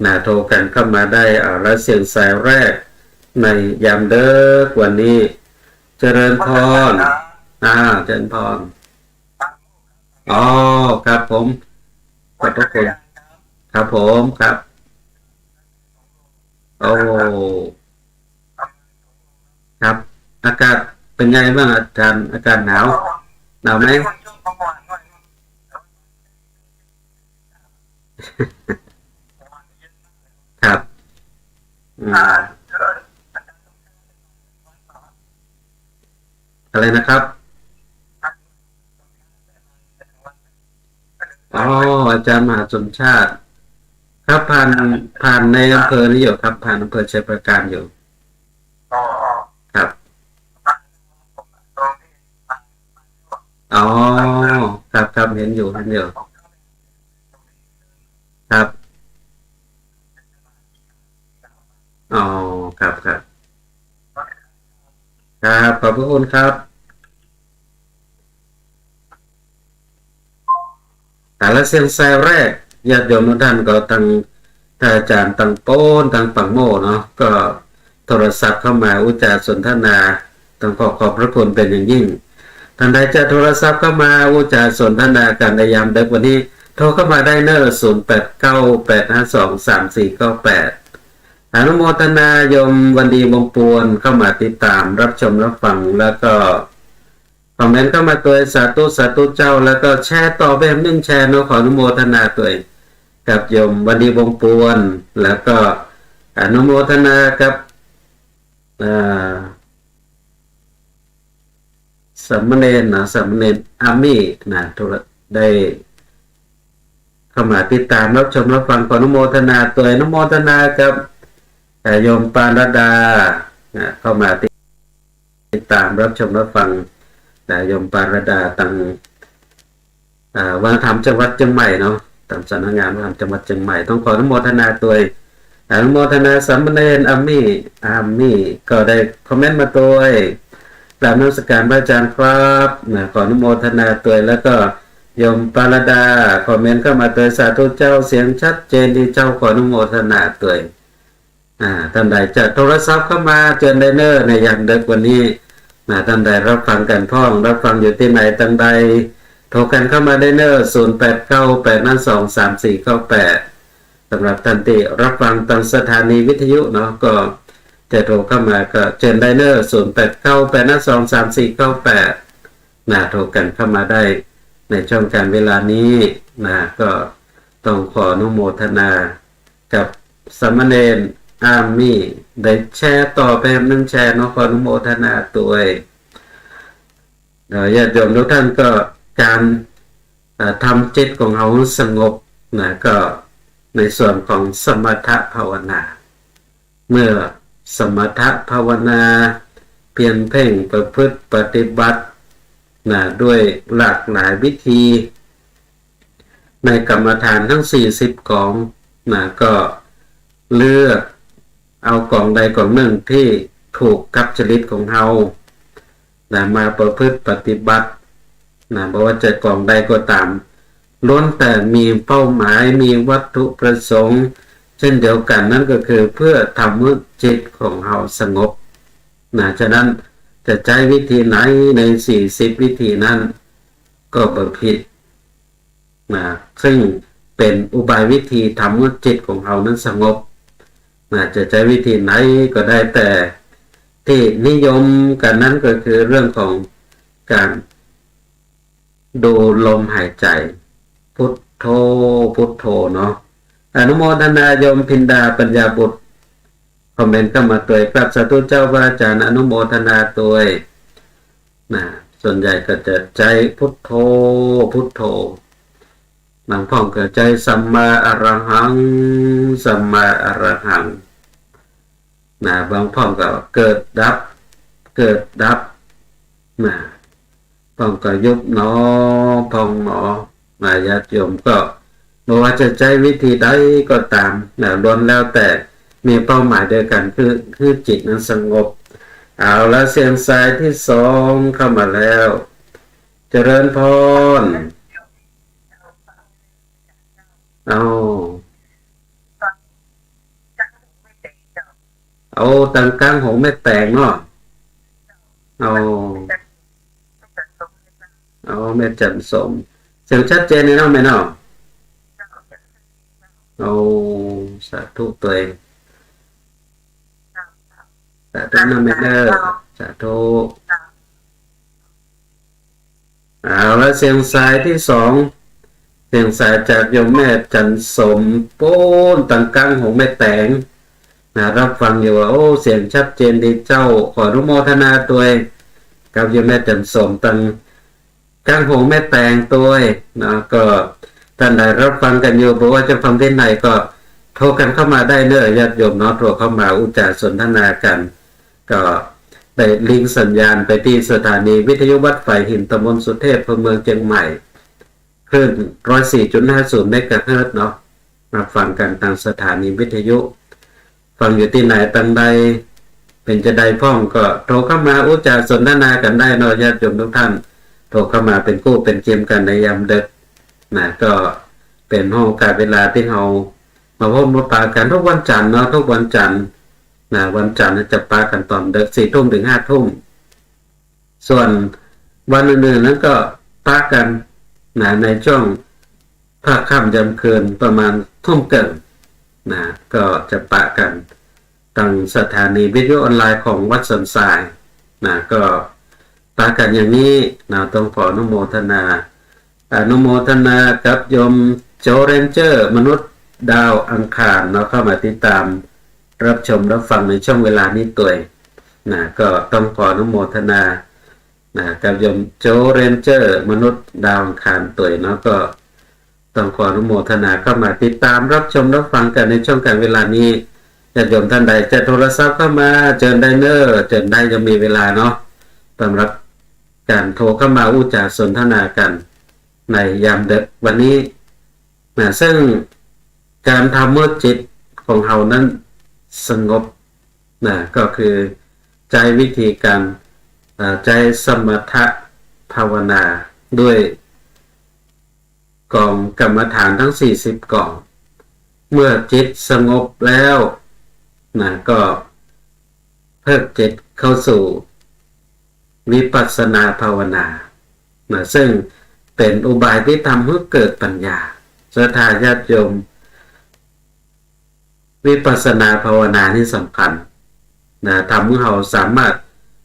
นะ โทรกั๋นเข้ามาได้ เอาละ เสียงสายแรกในยามดึกวันนี้ เจริญพร อ่า เจริญพร อ๋อ ครับผม ขอบพระคุณ ครับผม ครับ โอ้ ครับ อากาศเป๋นไงบ้างอาจารย์ อากาศหนาว หนาวไหม ครับ อืม อะไรนะครับ อ๋อ อาจารย์มหาสมชาติ ครับ ผ่าน ผ่านในอำเภอนี้อยู่ครับ ผ่านอำเภอชัยปราการอยู่ อ๋อ ครับ อ๋อ ครับ ครับ เห็นอยู่ เห็นอยู่ ครับ อ๋อ ครับ ครับ ครับ ขอบพระคุณครับ เอาละ เสียงสายแรก ญาติโยมทุกท่านก็ตัง อาจารย์ตังโป๊น ตังปังโม่เนาะ ก็โทรศัพท์เข้ามาอู้จ๋าสนทนา ต้องขอขอบพระคุณเป๋นอย่างยิ่ง ต้านใดจะโทรศัพท์เข้ามาอู้จ๋าสนทนากั๋นในยามดึกวันนี้ โทรเข้ามาได้เน่อ ศูนย์ แปด เก้า แปด ห้า สอง สาม สี่ เก้า แปด อนุโมทนาโยมวันดีวงศ์ปวนเข้ามาติดตามฮับชมฮับฟัง แล้วก็คอมเมนต์เข้ามาตวย สาธุ สาธุเจ้า แล้วก็แชร์ต่อไปแหมนึ่งแชร์เนาะ ขออนุโมทนาตวย กับโยมวันดีวงศ์ปวน แล้วก็อนุโมทนากับ อ่า สามเณรนะ สามเณรอามี่นะ โทร ได้เข้ามาติดตามฮับชมฮับฟัง ขออนุโมทนาตวย อนุโมทนากับ เอ่อ โยมปานรดานะ เข้ามาติด ติดตามฮับชมฮับฟังนะ โยมปานรดา ตัง อ่า วัฒนธรรมจังหวัดเจียงใหม่เนาะ ต๋ามสำนักงานวัฒนธรรมจังหวัดเจียงใหม่ ต้องขออนุโมทนาตวย อนุโมทนาสามเณรอามี่ อามี่ก็ได้คอมเมนต์มาตวย กราบนมัสการพระอาจารย์ครับนะ ขออนุโมทนาตวย แล้วก็ โยมปารดา คอมเมนต์เข้ามาตวย สาธุเจ้า เสียงชัดเจนดีเจ้า ขออนุโมทนาตวย อ่า ต้านใดจะโทรศัพท์เข้ามาเจิญได้เน่อ ในยามดึกวันนี้นะ ต้านใดฮับฟังกั๋นพ่อง ฮับฟังอยู่ตี้ไหนตังใด โทรกั๋นเข้ามาได้เน่อ ศูนย์แปดเก้าแปดห้าสองสามสี่เก้าแปด สำหรับต้านตี้ฮับฟังตางสถานีวิทยุเนาะ ก็จะโทรเข้ามาก็เจิญได้เน่อ ศูนย์แปดเก้าแปดห้าสองสามสี่เก้าแปด นะ โทรกั๋นเข้ามาได้ในช่วงก๋านเวลานี้นะ ก็ต้องขออนุโมทนากับสามเณรอาร์มี่ ได้แชร์ต่อไปแหมนึ่งแชร์เนาะ ขออนุโมทนาตวย เอ่อ ญาติโยมทุกท่านก็ก๋าน เอ่อ ทำจิตของเฮาสงบนะ ก็ในส่วนของสมถภาวนา เมื่อสมถภาวนา เพียรเพ่งประพฤติปฏิบัตินะ ด้วยหลากหลายวิธี ในกรรมฐานทั้งสี่สิบกองนะ ก็เลือกเอากองใดกองนึ่งตี้ถูกกับจริตของเฮานะ มาประพฤติปฏิบัตินะ บ่ว่าจะกองใดก็ต๋าม ล้วนแต่มีเป้าหมาย มีวัตถุประสงค์ เช่นเดียวกั๋น นั่นก็คือเพื่อทำหื้อจิตของเฮาสงบนะ ฉะนั้นจะใจ๊วิธีไหนในสี่สิบวิธีนั้นก็บ่ผิด นะ ซึ่งเป๋นอุบายวิธีทำหื้อจิตของเฮานั้นสงบนะ จะใจ๊วิธีไหนก็ได้ แต่ตี้นิยมกั๋นนั้นก็คือเรื่องของก๋านดูลมหายใจ๋ พุทโธ พุทโธเนาะ อนุโมทนาโยมพินดาปัญญาบุตร คอมเมนต์เข้ามาตวย กราบสาธุเจ้าพระอาจารย์ อนุโมทนาตวยนะ ส่วนใหญ่ก็จะใจ๊พุทโธ พุทโธ บางพ่องก็ใจ๊สัมมาอรหัง สัมมาอรหังนะ บางพ่องก็เกิดดับ เกิดดับนะ พ่องก็ยุบหนอ พองหนอนะ ญาติโยมก็บ่ว่าจะใจ๊วิธีใดก็ต๋ามนะ ล้วนแล้วแต่มีเป้าหมายเดียวกั๋น คือ คือจิตนั้นสงบ เอาละ เสียงสายตี้สองเข้ามาแล้ว เจริญพร เอา เอา ตังก้างหงแม่แตงเนาะ เอา เอา แม่จันทร์สม เสียงชัดเจนเลยเนาะแม่เนาะ เอา สาธุตวย สาธุนะแม่เน่อ สาธุ เอาละ เสียงสายตี้สอง เสียงสายจากโยมแม่จันทร์สม ปู๊นตังก้างหงแม่แตงนะ ฮับฟังอยู่ว่า โอ้ เสียงชัดเจนดีเจ้า ขออนุโมทนาตวย กับโยมแม่จันทร์สมตังก้างหงแม่แตงตวยนะ ก็ต้านใดฮับฟังกั๋นอยู่ บ่ว่าจะฟังตี้ไหนก็โทรกั๋นเข้ามาได้เน่อ ญาติโยมเนาะ โทรเข้ามาอู้จ๋าสนทนากั๋น ก็ได้ลิงก์สัญญาณไปตี้สถานีวิทยุวัดฝายหิน ตำบลสุเทพ อำเภอเมืองเจียงใหม่ คลื่นร้อยสี่จุดห้าศูนย์เมกะเฮิรตซ์เนาะ ฮับฟังกั๋นตางสถานีวิทยุ ฟังอยู่ตี้ไหนตังใด เป๋นจาใดพ่องก็โทรเข้ามาอู้จ๋าสนทนากั๋นได้เนาะ ญาติโยมทุกท่าน โทรเข้ามาเป๋นกู้เป๋นเกมกั๋นในยามดึกนะ ก็เป๋นห้องโอกาสเวลาตี้เฮามาพบมาปะกั๋นทุกวันจันทร์เนาะ ทุกวันจันทร์นะ วันจันทร์จะปะกั๋นตอนดึก สี่ทุ่มเถิงห้าทุ่ม ส่วนวันอื่นๆนั้นก็ปะกั๋นนะ ในช่วงภาคค่ำยามคืนประมาณทุ่มเกิ่งนะ ก็จะปะกั๋นตางสถานีวิทยุออนไลน์ของวัดสันทรายนะ ก็ปะกั๋นอย่างนี้นะ ต้องขออนุโมทนา อนุโมทนากับโยมโจเรนเจอร์ มนุษย์ดาวอังคารเนาะ เข้ามาติดตามฮับชมฮับฟังในช่วงเวลานี้ตวยนะ ก็ต้องขออนุโมทนานะ กับโยมโจเรนเจอร์ มนุษย์ดาวอังคารตวยเนาะ ก็ต้องขออนุโมทนาเข้ามาติดตามฮับชมฮับฟังกั๋นในช่วงก๋านเวลานี้ ญาติโยมต้านใดจะโทรศัพท์เข้ามา เจิญได้เน่อ เจิญได้ ยังมีเวลาเนาะ สำหรับก๋านโทรเข้ามาอู้จ๋าสนทนากั๋น ในยามดึกวันนี้นะ ซึ่งก๋านทำหื้อจิตของเฮานั้นสงบนะ ก็คือใจ๊วิธีก๋าน เอ่อ ใจ๊สมถภาวนาด้วย กองกรรมฐานทั้งสี่สิบกอง เมื่อจิตสงบแล้วนะ ก็เพิกจิตเข้าสู่วิปัสสนาภาวนานะ ซึ่งเป๋นอุบายตี้ทำหื้อเกิดปัญญา ศรัทธาญาติโยม วิปัสสนาภาวนานี่สำคัญนะ ทำหื้อเฮาสามารถ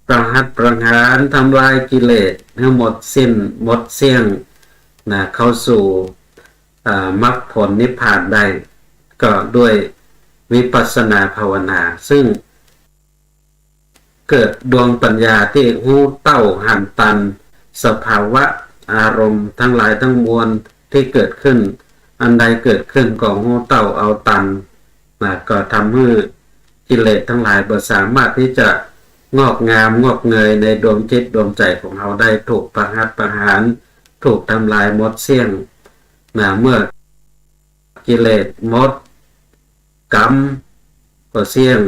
ประหัตประหารทำลายกิเลสหื้อหมดสิ้นหมดเสี้ยงนะ เข้าสู่ อ่า มรรคผลนิพพานได้ ก็ด้วยวิปัสสนาภาวนา ซึ่งเกิดดวงปัญญาตี้ฮู้เต้าหันตันสภาวะอารมณ์ทั้งหลายทั้งมวลตี้เกิดขึ้น อันใดเกิดขึ้นก็ฮู้เต้าเอาตันนะ ก็ทำหื้อกิเลสทั้งหลายบ่สามารถตี้จะงอกงามงอกเงยในดวงจิตดวงใจ๋ของเฮาได้ ถูกประหัตประหาร ถูกทำลายหมดเสี้ยงนะ เมื่อกิเลสหมด กรรมก็เสี้ยง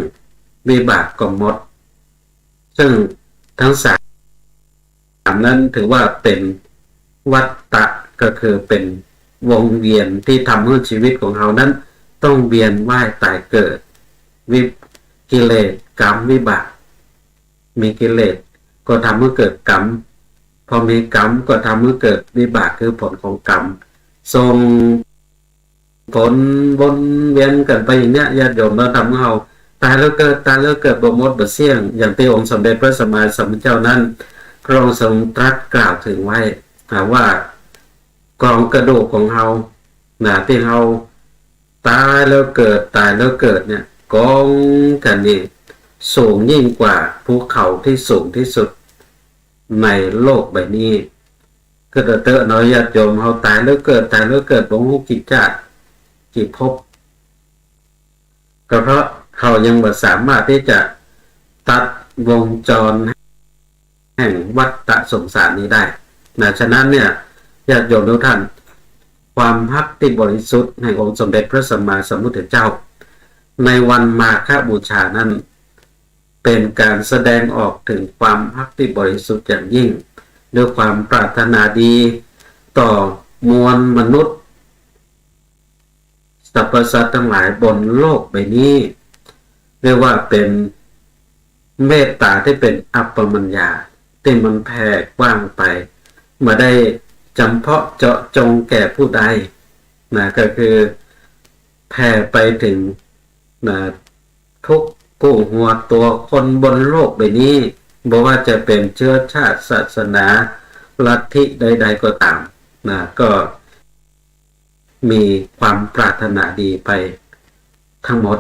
วิบากก็หมด ซึ่งทั้งสามนั้นถือว่าเป๋นวัฏฏะ ก็คือเป๋นวงเวียนตี้ทำหื้อชีวิตของเฮานั้นต้องเวียนว่ายตายเกิด วิ กิเลส กรรม วิบาก มีกิเลสก็ทำหื้อเกิดกรรม พอมีกรรมก็ทำหื้อเกิดวิบาก คือผลของกรรม ส่งผลวนเวียนกั๋นไปอย่างเนี้ย ญาติโยม แล้วทำหื้อเฮาต๋ายแล้วเกิด ต๋ายแล้วเกิดบ่หมดบ่เสี้ยง อย่างตี้องค์สมเด็จพระสัมมาสัมพุทธเจ้านั้น พระองค์ทรงตรัสกล่าวเถิงไว้นะ ว่ากองกระดูกของเฮานะ ตี้เฮาต๋ายแล้วเกิด ต๋ายแล้วเกิดเนี่ย กองกั๋นนี่สูงยิ่งกว่าภูเขาตี้สูงตี้สุดในโลกใบนี้ ก็เต๊อะเนาะ ญาติโยม เฮาต๋ายแล้วเกิด ต๋ายแล้วเกิดบ่ฮู้กี่จาติกี่ภพ ก็เพราะเฮายังบ่สามารถตี้จะตัดวงจรแห่งวัฏฏะสงสารนี้ได้นะ ฉะนั้นเนี่ย ญาติโยมทุกท่าน ความฮักตี้บริสุทธิ์แห่งองค์สมเด็จพระสัมมาสัมพุทธเจ้า ในวันมาฆบูชานั้น เป๋นก๋านแสดงออกเถิงความฮักตี้บริสุทธิ์อย่างยิ่ง ด้วยความปรารถนาดีต่อมวลมนุษย์ สรรพสัตว์ทั้งหลายบนโลกใบนี้ เรียกว่าเป๋นเมตต๋าตี้เป๋นอัปปมัญญา ตี้มันแผ่กว้างไป บ่ได้จ๋ำเพาะเจาะจงแก่ผู้ใดนะ ก็คือแผ่ไปเถิงนะ ทุกกู้หัวตั๋วคนบนโลกใบนี้ บ่ว่าจะเป๋นเจื๊อชาติ ศาสนา ลัทธิใดๆ ก็ต๋ามนะ ก็ มีความปรารถนาดีไปทั้งหมด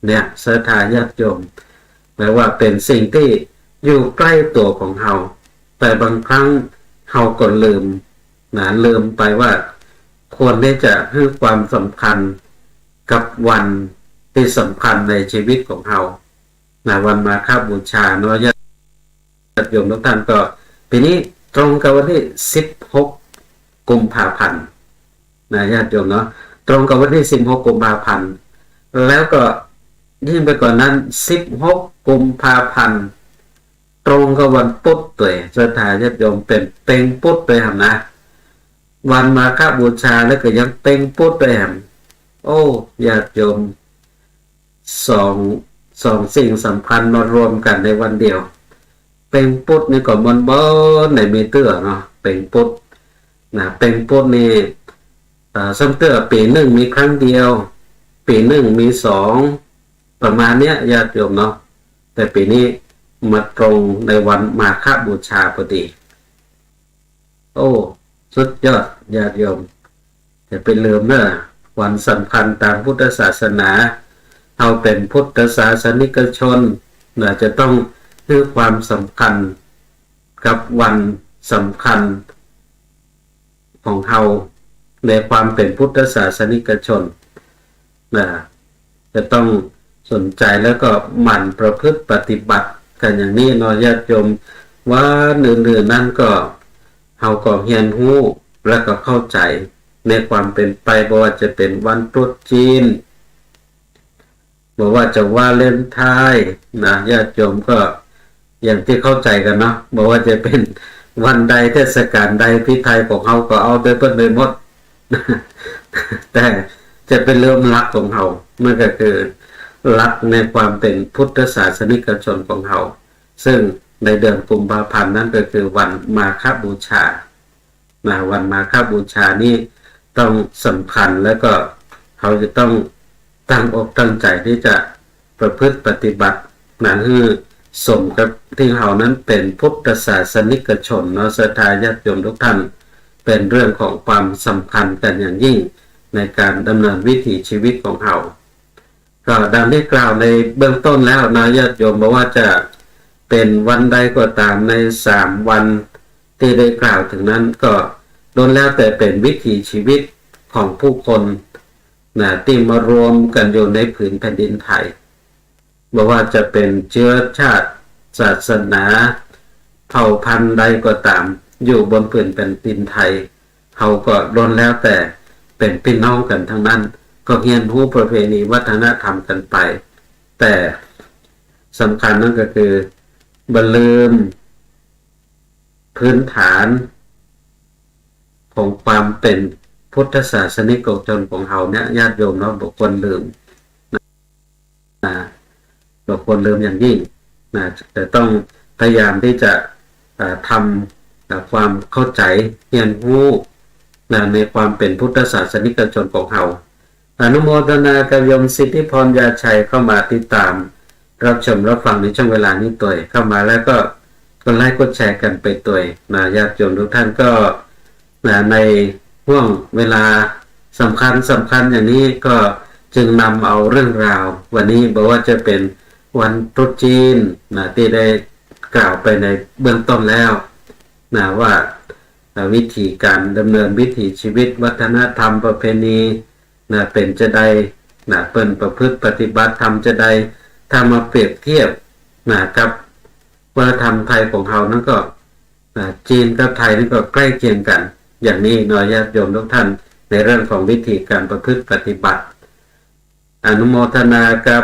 เนี่ย ศรัทธาญาติโยม แปลว่าเป๋นสิ่งตี้อยู่ใก้ตั๋วของเฮา แต่บางครั้งเฮาก็ลืมนะ ลืมไปว่าควรตี้จะหื้อความสำคัญกับวันตี้สำคัญในชีวิตของเฮานะ วันมาฆบูชาเนาะ ญาติโยมทุกท่าน ก็ปี๋นี้ตรงกับวันตี้สิบหกกุมภาพันธ์นะ ญาติโยมเนาะ ตรงกับวันตี้สิบหกกุมภาพันธ์ แล้วก็ยิ่งไปกว่านั้น สิบหกกุมภาพันธ์ ตรงกับวันปุ๊ดตวย ศรัทธาญาติโยม เป๋นเต็งปุ๊ดตวยแหมนะ วันมาฆบูชาแล้วก็ยังเต็งปุ๊ดตวยแหม โอ้ ญาติโยม สอง สองสิ่งสำคัญมารวมกั๋นในวันเดียว เต็งปุ๊ดนี่ก็มันบ่ได้มีเตื้อเนาะ เต็งปุ๊ดนะ เต็งปุ๊ดนี่ เอ่อ ซ้ำเตื้อปี๋นึ่งมีครั้งเดียว ปี๋นึ่งมีสอง ประมาณเนี้ย ญาติโยมเนาะ แต่ปี๋นี้มาตรงในวันมาฆบูชาพอดี โอ้ สุดยอด ญาติโยม อย่าไปลืมเน่อ วันสำคัญต๋ามพุทธศาสนา เฮาเป๋นพุทธศาสนิกชนนะ จะต้องหื้อความสำคัญกับวันสำคัญของเฮา ในความเป๋นพุทธศาสนิกชนนะ จะต้องสนใจ๋แล้วก็หมั่นประพฤติปฏิบัติกั๋นอย่างนี้เนาะ ญาติโยม วันอื่นๆ นั้นก็ เฮาก็เฮียนฮู้ แล้วก็เข้าใจ๋ในความเป๋นไป บ่ว่าจะเป๋นวันตรุษจีน บ่ว่าจะวาเลนไทน์นะ ญาติโยมก็อย่างตี้เข้าใจ๋กั๋นเนาะ บ่ว่าจะเป๋นวันใด เทศกาลใด พิไทยของเฮาก็เอาโดยเปิ้นโดยหมด แต่จะไปลืมหลักของเฮา มันก็คือหลักในความเป๋นพุทธศาสนิกชนของเฮา ซึ่งในเดือนกุมภาพันธ์นั้นก็คือวันมาฆบูชา นะ วันมาฆบูชานี้ต้องสำคัญ แล้วก็เฮาจะต้องตั้งอกตั้งใจ๋ตี้จะประพฤติปฏิบัตินะ หื้อสมกับตี้เฮานั้นเป๋นพุทธศาสนิกชนเนาะ ศรัทธาญาติโยมทุกท่าน เป๋นเรื่องของความสำคัญกั๋นอย่างยิ่งในก๋านดำเนินวิถีชีวิตของเฮา ก็ดังได้กล่าวในเบื้องต้นแล้วนะญาติโยม บ่ว่าจะเป๋นวันใดก็ต๋ามในสามวันตี้ได้กล่าวเถิงนั้น ก็ล้วนแล้วแต่เป๋นวิถีชีวิตของผู้คนนะ ตี้มารวมกั๋นอยู่ในผืนแผ่นดินไทย บ่ว่าจะเป๋นเจื๊อชาติ ศาสนา เผ่าพันธุ์ใดก็ต๋าม อยู่บนผืนแผ่นดินไทย เฮาก็ล้วนแล้วแต่เป๋นปี้น้องกั๋นตังนั้น ก็เฮียนฮู้ประเพณีวัฒนธรรมกั๋นไป แต่สำคัญนั้นก็คือบ่ลืมพื้นฐานของความเป๋นพุทธศาสนิกชนของเฮาเนี่ย ญาติโยมเนาะ บ่ควรลืม นะ บ่ควรลืมอย่างยิ่งนะ แต่ต้องพยายามตี้จะ เอ่อ ทำ เอ่อ ความเข้าใจ๋ เฮียนฮู้นะ ในความเป๋นพุทธศาสนิกชนของเฮา อนุโมทนากับโยมสิทธิพร ยาชัย เข้ามาติดต๋ามรับชมรับฟังในช่วงเวลานี้ตวย เข้ามาแล้วก็กดไลก์กดแชร์กั๋นไปตวยนะ ญาติโยมทุกท่านก็ นะ ในห่วงเวลาสำคัญสำคัญอย่างนี้ ก็จึงนำเอาเรื่องราววันนี้ บ่ว่าจะเป๋นวันตรุษจีนนะ ตี้ได้กล่าวไปในเบื้องต้นแล้วนะ ว่า อ่า วิธีก๋านดำเนินวิถีชีวิต วัฒนธรรมประเพณีนะ เป๋นจาใดนะ เปิ้นประพฤติปฏิบัติธรรมจาใด ถ้ามาเปรียบเทียบนะ กับวัฒนธรรมไทยของเฮานั้นก็ อ่า จีนกับไทยนี่ก็ใก้เคียงกั๋น อย่างนี้เนาะ ญาติโยมทุกท่าน ในเรื่องของวิธีก๋านประพฤติปฏิบัติ อนุโมทนากับ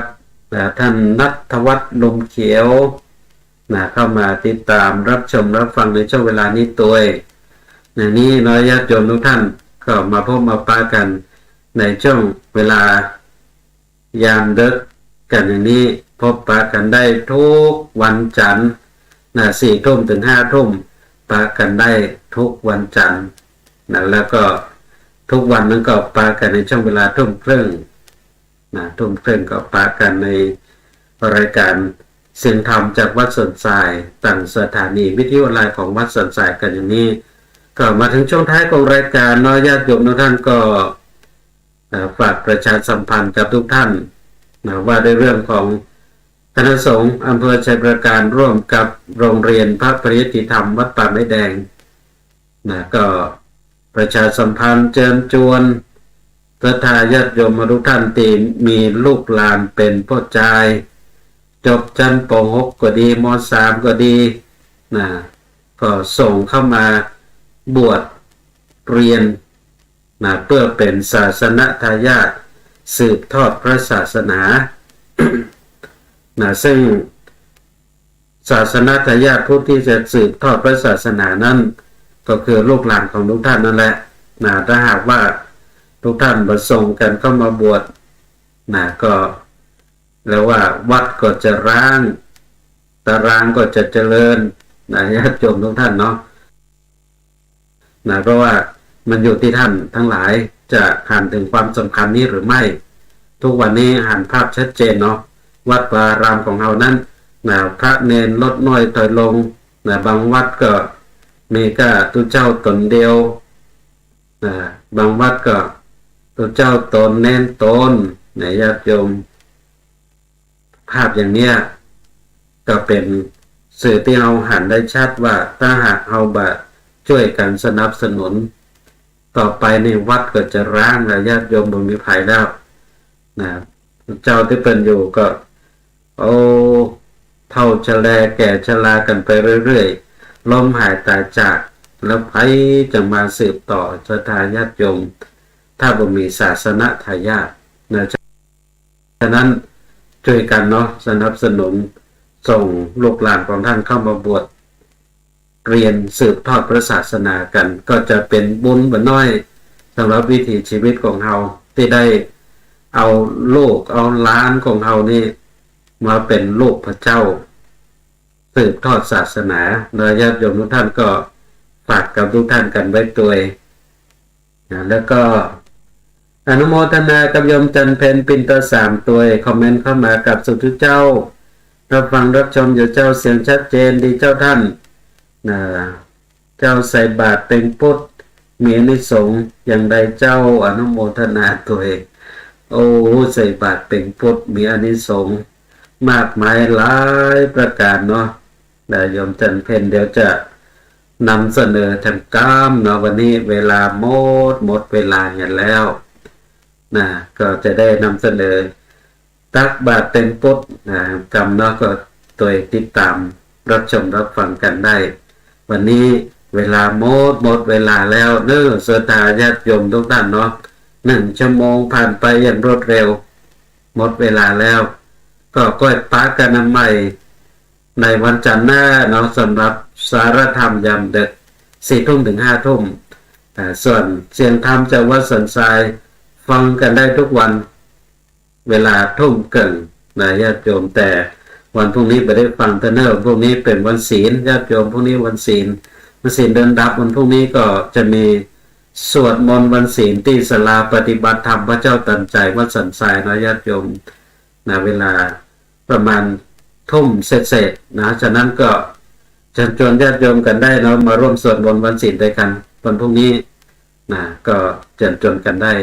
อ่า ท่านณัฐวัฒน์ ลมเขียว นะ เข้ามาติดต๋ามรับชมรับฟังในช่วงเวลานี้ตวย อย่างนี้เนาะ ญาติโยมทุกท่าน ก็มาพบมาปะกั๋นในช่วงเวลา ยามเดิ็กกั๋นอย่างนี้ พบปะกั๋นได้ทุกวันจั๋นทร์นะ สี่ทุ่มเถิงห้าทุ่ม ปะกั๋นได้ทุกวันจั๋นทร์นะ แล้วก็ทุกวันนั้นก็ปะกั๋นในช่วงเวลาทุ่มครึ่งนะ ทุ่มครึ่งก็ปะกั๋นในรายก๋านเสียงธรรมจากวัดสันทราย ตางสถานีวิทยุออนไลน์ของวัดสันทรายกั๋นอย่างนี้ ก็มาเถิงช่วงท้ายของรายก๋านเนาะ ญาติโยมทุกท่านก็ เอ่อ ฝากประชาสัมพันธ์กับทุกท่านนะ ว่าด้วยเรื่องของคณะสงฆ์อำเภอไชยปราการร่วมกับโรงเรียนพระปริยัติธรรมวัดป่าไม้แดงนะ ก็ประชาสัมพันธ์เจิญจวนศรัทธาญาติโยมทุกท่านตี้มีลูกหลานเป๋นป้อจาย จบชั้น ป.หก ก็ดี ม.สาม ก็ดีนะ ก็ส่งเข้ามาบวชเรียน นะ เพื่อเป๋นศาสนทายาทสืบทอดพระศาสนา นะ ซึ่งศาสนทายาทผู้ตี้จะสืบทอดพระศาสนานั้น ก็คือลูกหลานของทุกท่านนั่นแหละ นะ ถ้าหากว่าทุกท่านบ่ส่งกั๋นเข้ามาบวช นะ ก็เรียกว่าวัดก็จะร้าง ตารางก็จะเจริญ นะ ญาติโยมทุกท่านเนาะ นะ เพราะว่ามันอยู่ตี้ท่านตังหลายจะหันเถิงความสำคัญนี้หรือไม่ ทุกวันนี้หันภาพชัดเจนเนาะ วัดวาอารามของเฮานั้น นะ พระเณรลดน้อยถอยลง นะ บางวัดก็มีก้าตุ๊เจ้าต๋นเดียว นะ บางวัดก็ตุ๊เจ้าต๋น เณรต๋น นะ ญาติโยม ภาพอย่างเนี้ยก็เป๋นสื่อตี้เฮาหันได้ชัดว่า ถ้าหากเฮาบ่จ้วยกั๋นสนับสนุน ต่อไปนี่วัดก็จะร้างแล้ว ญาติโยมบ่มีใผแล้ว นะ เจ้าตี้เปิ้นอยู่ก็ โอ้ เฒ่าชะแลแก่ชรากั๋นไปเรื่อยๆ ล้มหายตายจาก แล้วใผจะมาสืบต่อศรัทธาญาติโยม ถ้าบ่มีศาสนทายาท นะ ฉะนั้นจ้วยกั๋นเนาะ สนับสนุนส่งลูกหลานของท่านเข้ามาบวชเรียนสืบทอดพระศาสนากั๋น ก็จะเป๋นบุญบ่น้อย สำหรับวิถีชีวิตของเฮา ตี้ได้เอาลูกเอาหลานของเฮานี่มาเป๋นลูกพระเจ้า สืบทอดศาสนา นะ ญาติโยมทุกท่านก็ฝากกับทุกท่านกั๋นไว้ตวย นะ แล้วก็อนุโมทนากับโยมจันทร์เพ็ญปิ่นตาสามตวย คอมเมนต์เข้ามา กราบสาธุเจ้า รับฟังรับชมอยู่เจ้า เสียงชัดเจนดีเจ้าท่าน นะ เจ้าใส่บาตรเป๋งปุ๊ด มีอานิสงส์อย่างใดเจ้า อนุโมทนาตวย โอ้ ใส่บาตรเป๋งปุ๊ด มีอานิสงส์มากมายหลายประการเนาะ นะ โยมจันทร์เพ็ญเดี๋ยวจะนำเสนอแถมกำเนาะ วันนี้เวลาหมด หมดเวลาเหียแล้ว นะ ก็จะได้นำเสนอ ตักบาตรเป๋งปุ๊ด นะ กำเนาะ ก็ตวยติดต๋ามรับชมรับฟังกั๋นได้ วันนี้เวลาหมด หมดเวลาแล้วเนาะ ศรัทธาญาติโยมทุกท่านเนาะ หนึ่งชั่วโมงผ่านไปอย่างรวดเร็ว หมดเวลาแล้ว ก็ก้อยปะกั๋นอันใหม่ ในวันจันทร์หน้าเนาะ สำหรับสารธรรมยามดึก สี่ทุ่มถึงห้าทุ่ม อ่า ส่วนเสียงธรรมจากวัดสันทราย ฟังกั๋นได้ทุกวัน เวลาทุ่มเกิ่ง นะ ญาติโยม แต่วันพรุ่งนี้บ่ได้ฟังเต๊อะเน่อ พรุ่งนี้เป๋นวันศีล ญาติโยม พรุ่งนี้วันศีล วันศีลเดือนดับ วันพรุ่งนี้ก็จะมีสวดมนต์วันศีลตี้ศาลาปฏิบัติธรรมพระเจ้าตันใจวัดสันทรายเนาะ ญาติโยม นะ เวลาประมาณทุ่มเศษๆ นะ ฉะนั้นก็เชิญชวนญาติโยมกั๋นได้เนาะ มาร่วมสวดมนต์วันศีลด้วยกั๋น วันพรุ่งนี้ นะ ก็เชิญชวนกั๋นได้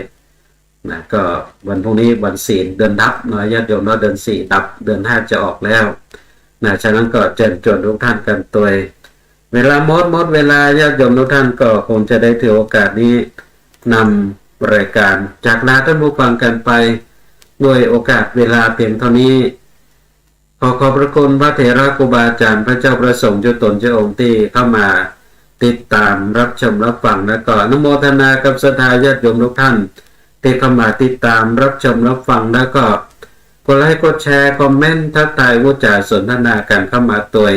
นะ ก็วันพรุ่งนี้วันศีลเดือนดับเนาะ ญาติโยมเนาะ เดือนสี่ดับ เดือนห้าจะออกแล้ว นะ ฉะนั้นก็เชิญชวนทุกท่านกั๋นตวย เวลาหมด หมดเวลา ญาติโยมทุกท่านก็คงจะได้ถือโอกาสนี้ นำรายการจากลาท่านผู้ฟังกั๋นไป ด้วยโอกาสเวลาเพียงเท่านี้ ขอขอบพระคุณพระเถระครูบาอาจารย์ พระเจ้าพระสงฆ์เจ้าต๋นเจ้าองค์ตี้เข้ามาติดต๋ามรับชมรับฟัง แล้วก็อนุโมทนากับศรัทธาญาติโยมทุกท่านตี้เข้ามาติดต๋ามรับชมรับฟัง แล้วก็กดไลก์กดแชร์ คอมเมนต์ ทักทายอู้จ๋าสนทนากั๋นเข้ามาตวย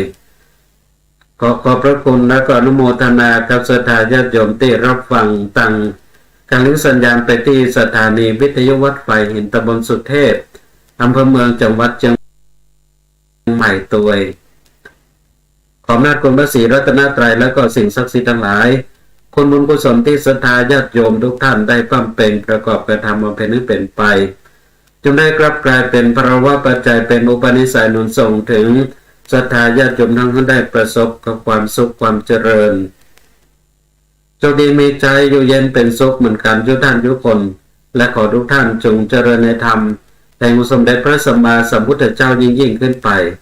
ขอขอบพระคุณ แล้วก็อนุโมทนากับศรัทธาญาติโยมตี้รับฟังตางก๋านลิงก์สัญญาณไปตี้สถานีวิทยุวัดฝายหิน ตำบลสุเทพ อำเภอเมือง จังหวัดเชียงใหม่ตวย ขออำนาจคุณพระศรีรัตนตรัย แล้วก็สิ่งศักดิ์สิทธิ์ตังหลาย คุณบุญกุศลตี้ศรัทธาญาติโยมทุกท่านได้บำเพ็ญประกอบกระทำบำเพ็ญให้เป๋นไป จงได้กลับกลายเป๋นพลวปัจจัย เป๋นอุปนิสัยหนุนส่งเถิงศรัทธาญาติโยมทั้งหลายได้ประสบกับความสุขความเจริญ โชคดีมีชัย อยู่เย็นเป๋นสุขเหมือนกั๋นทุกท่านทุกคน และขอทุกท่านจงเจริญในธรรมแห่งองค์สมเด็จพระสัมมาสัมพุทธเจ้ายิ่งๆ ขึ้นไป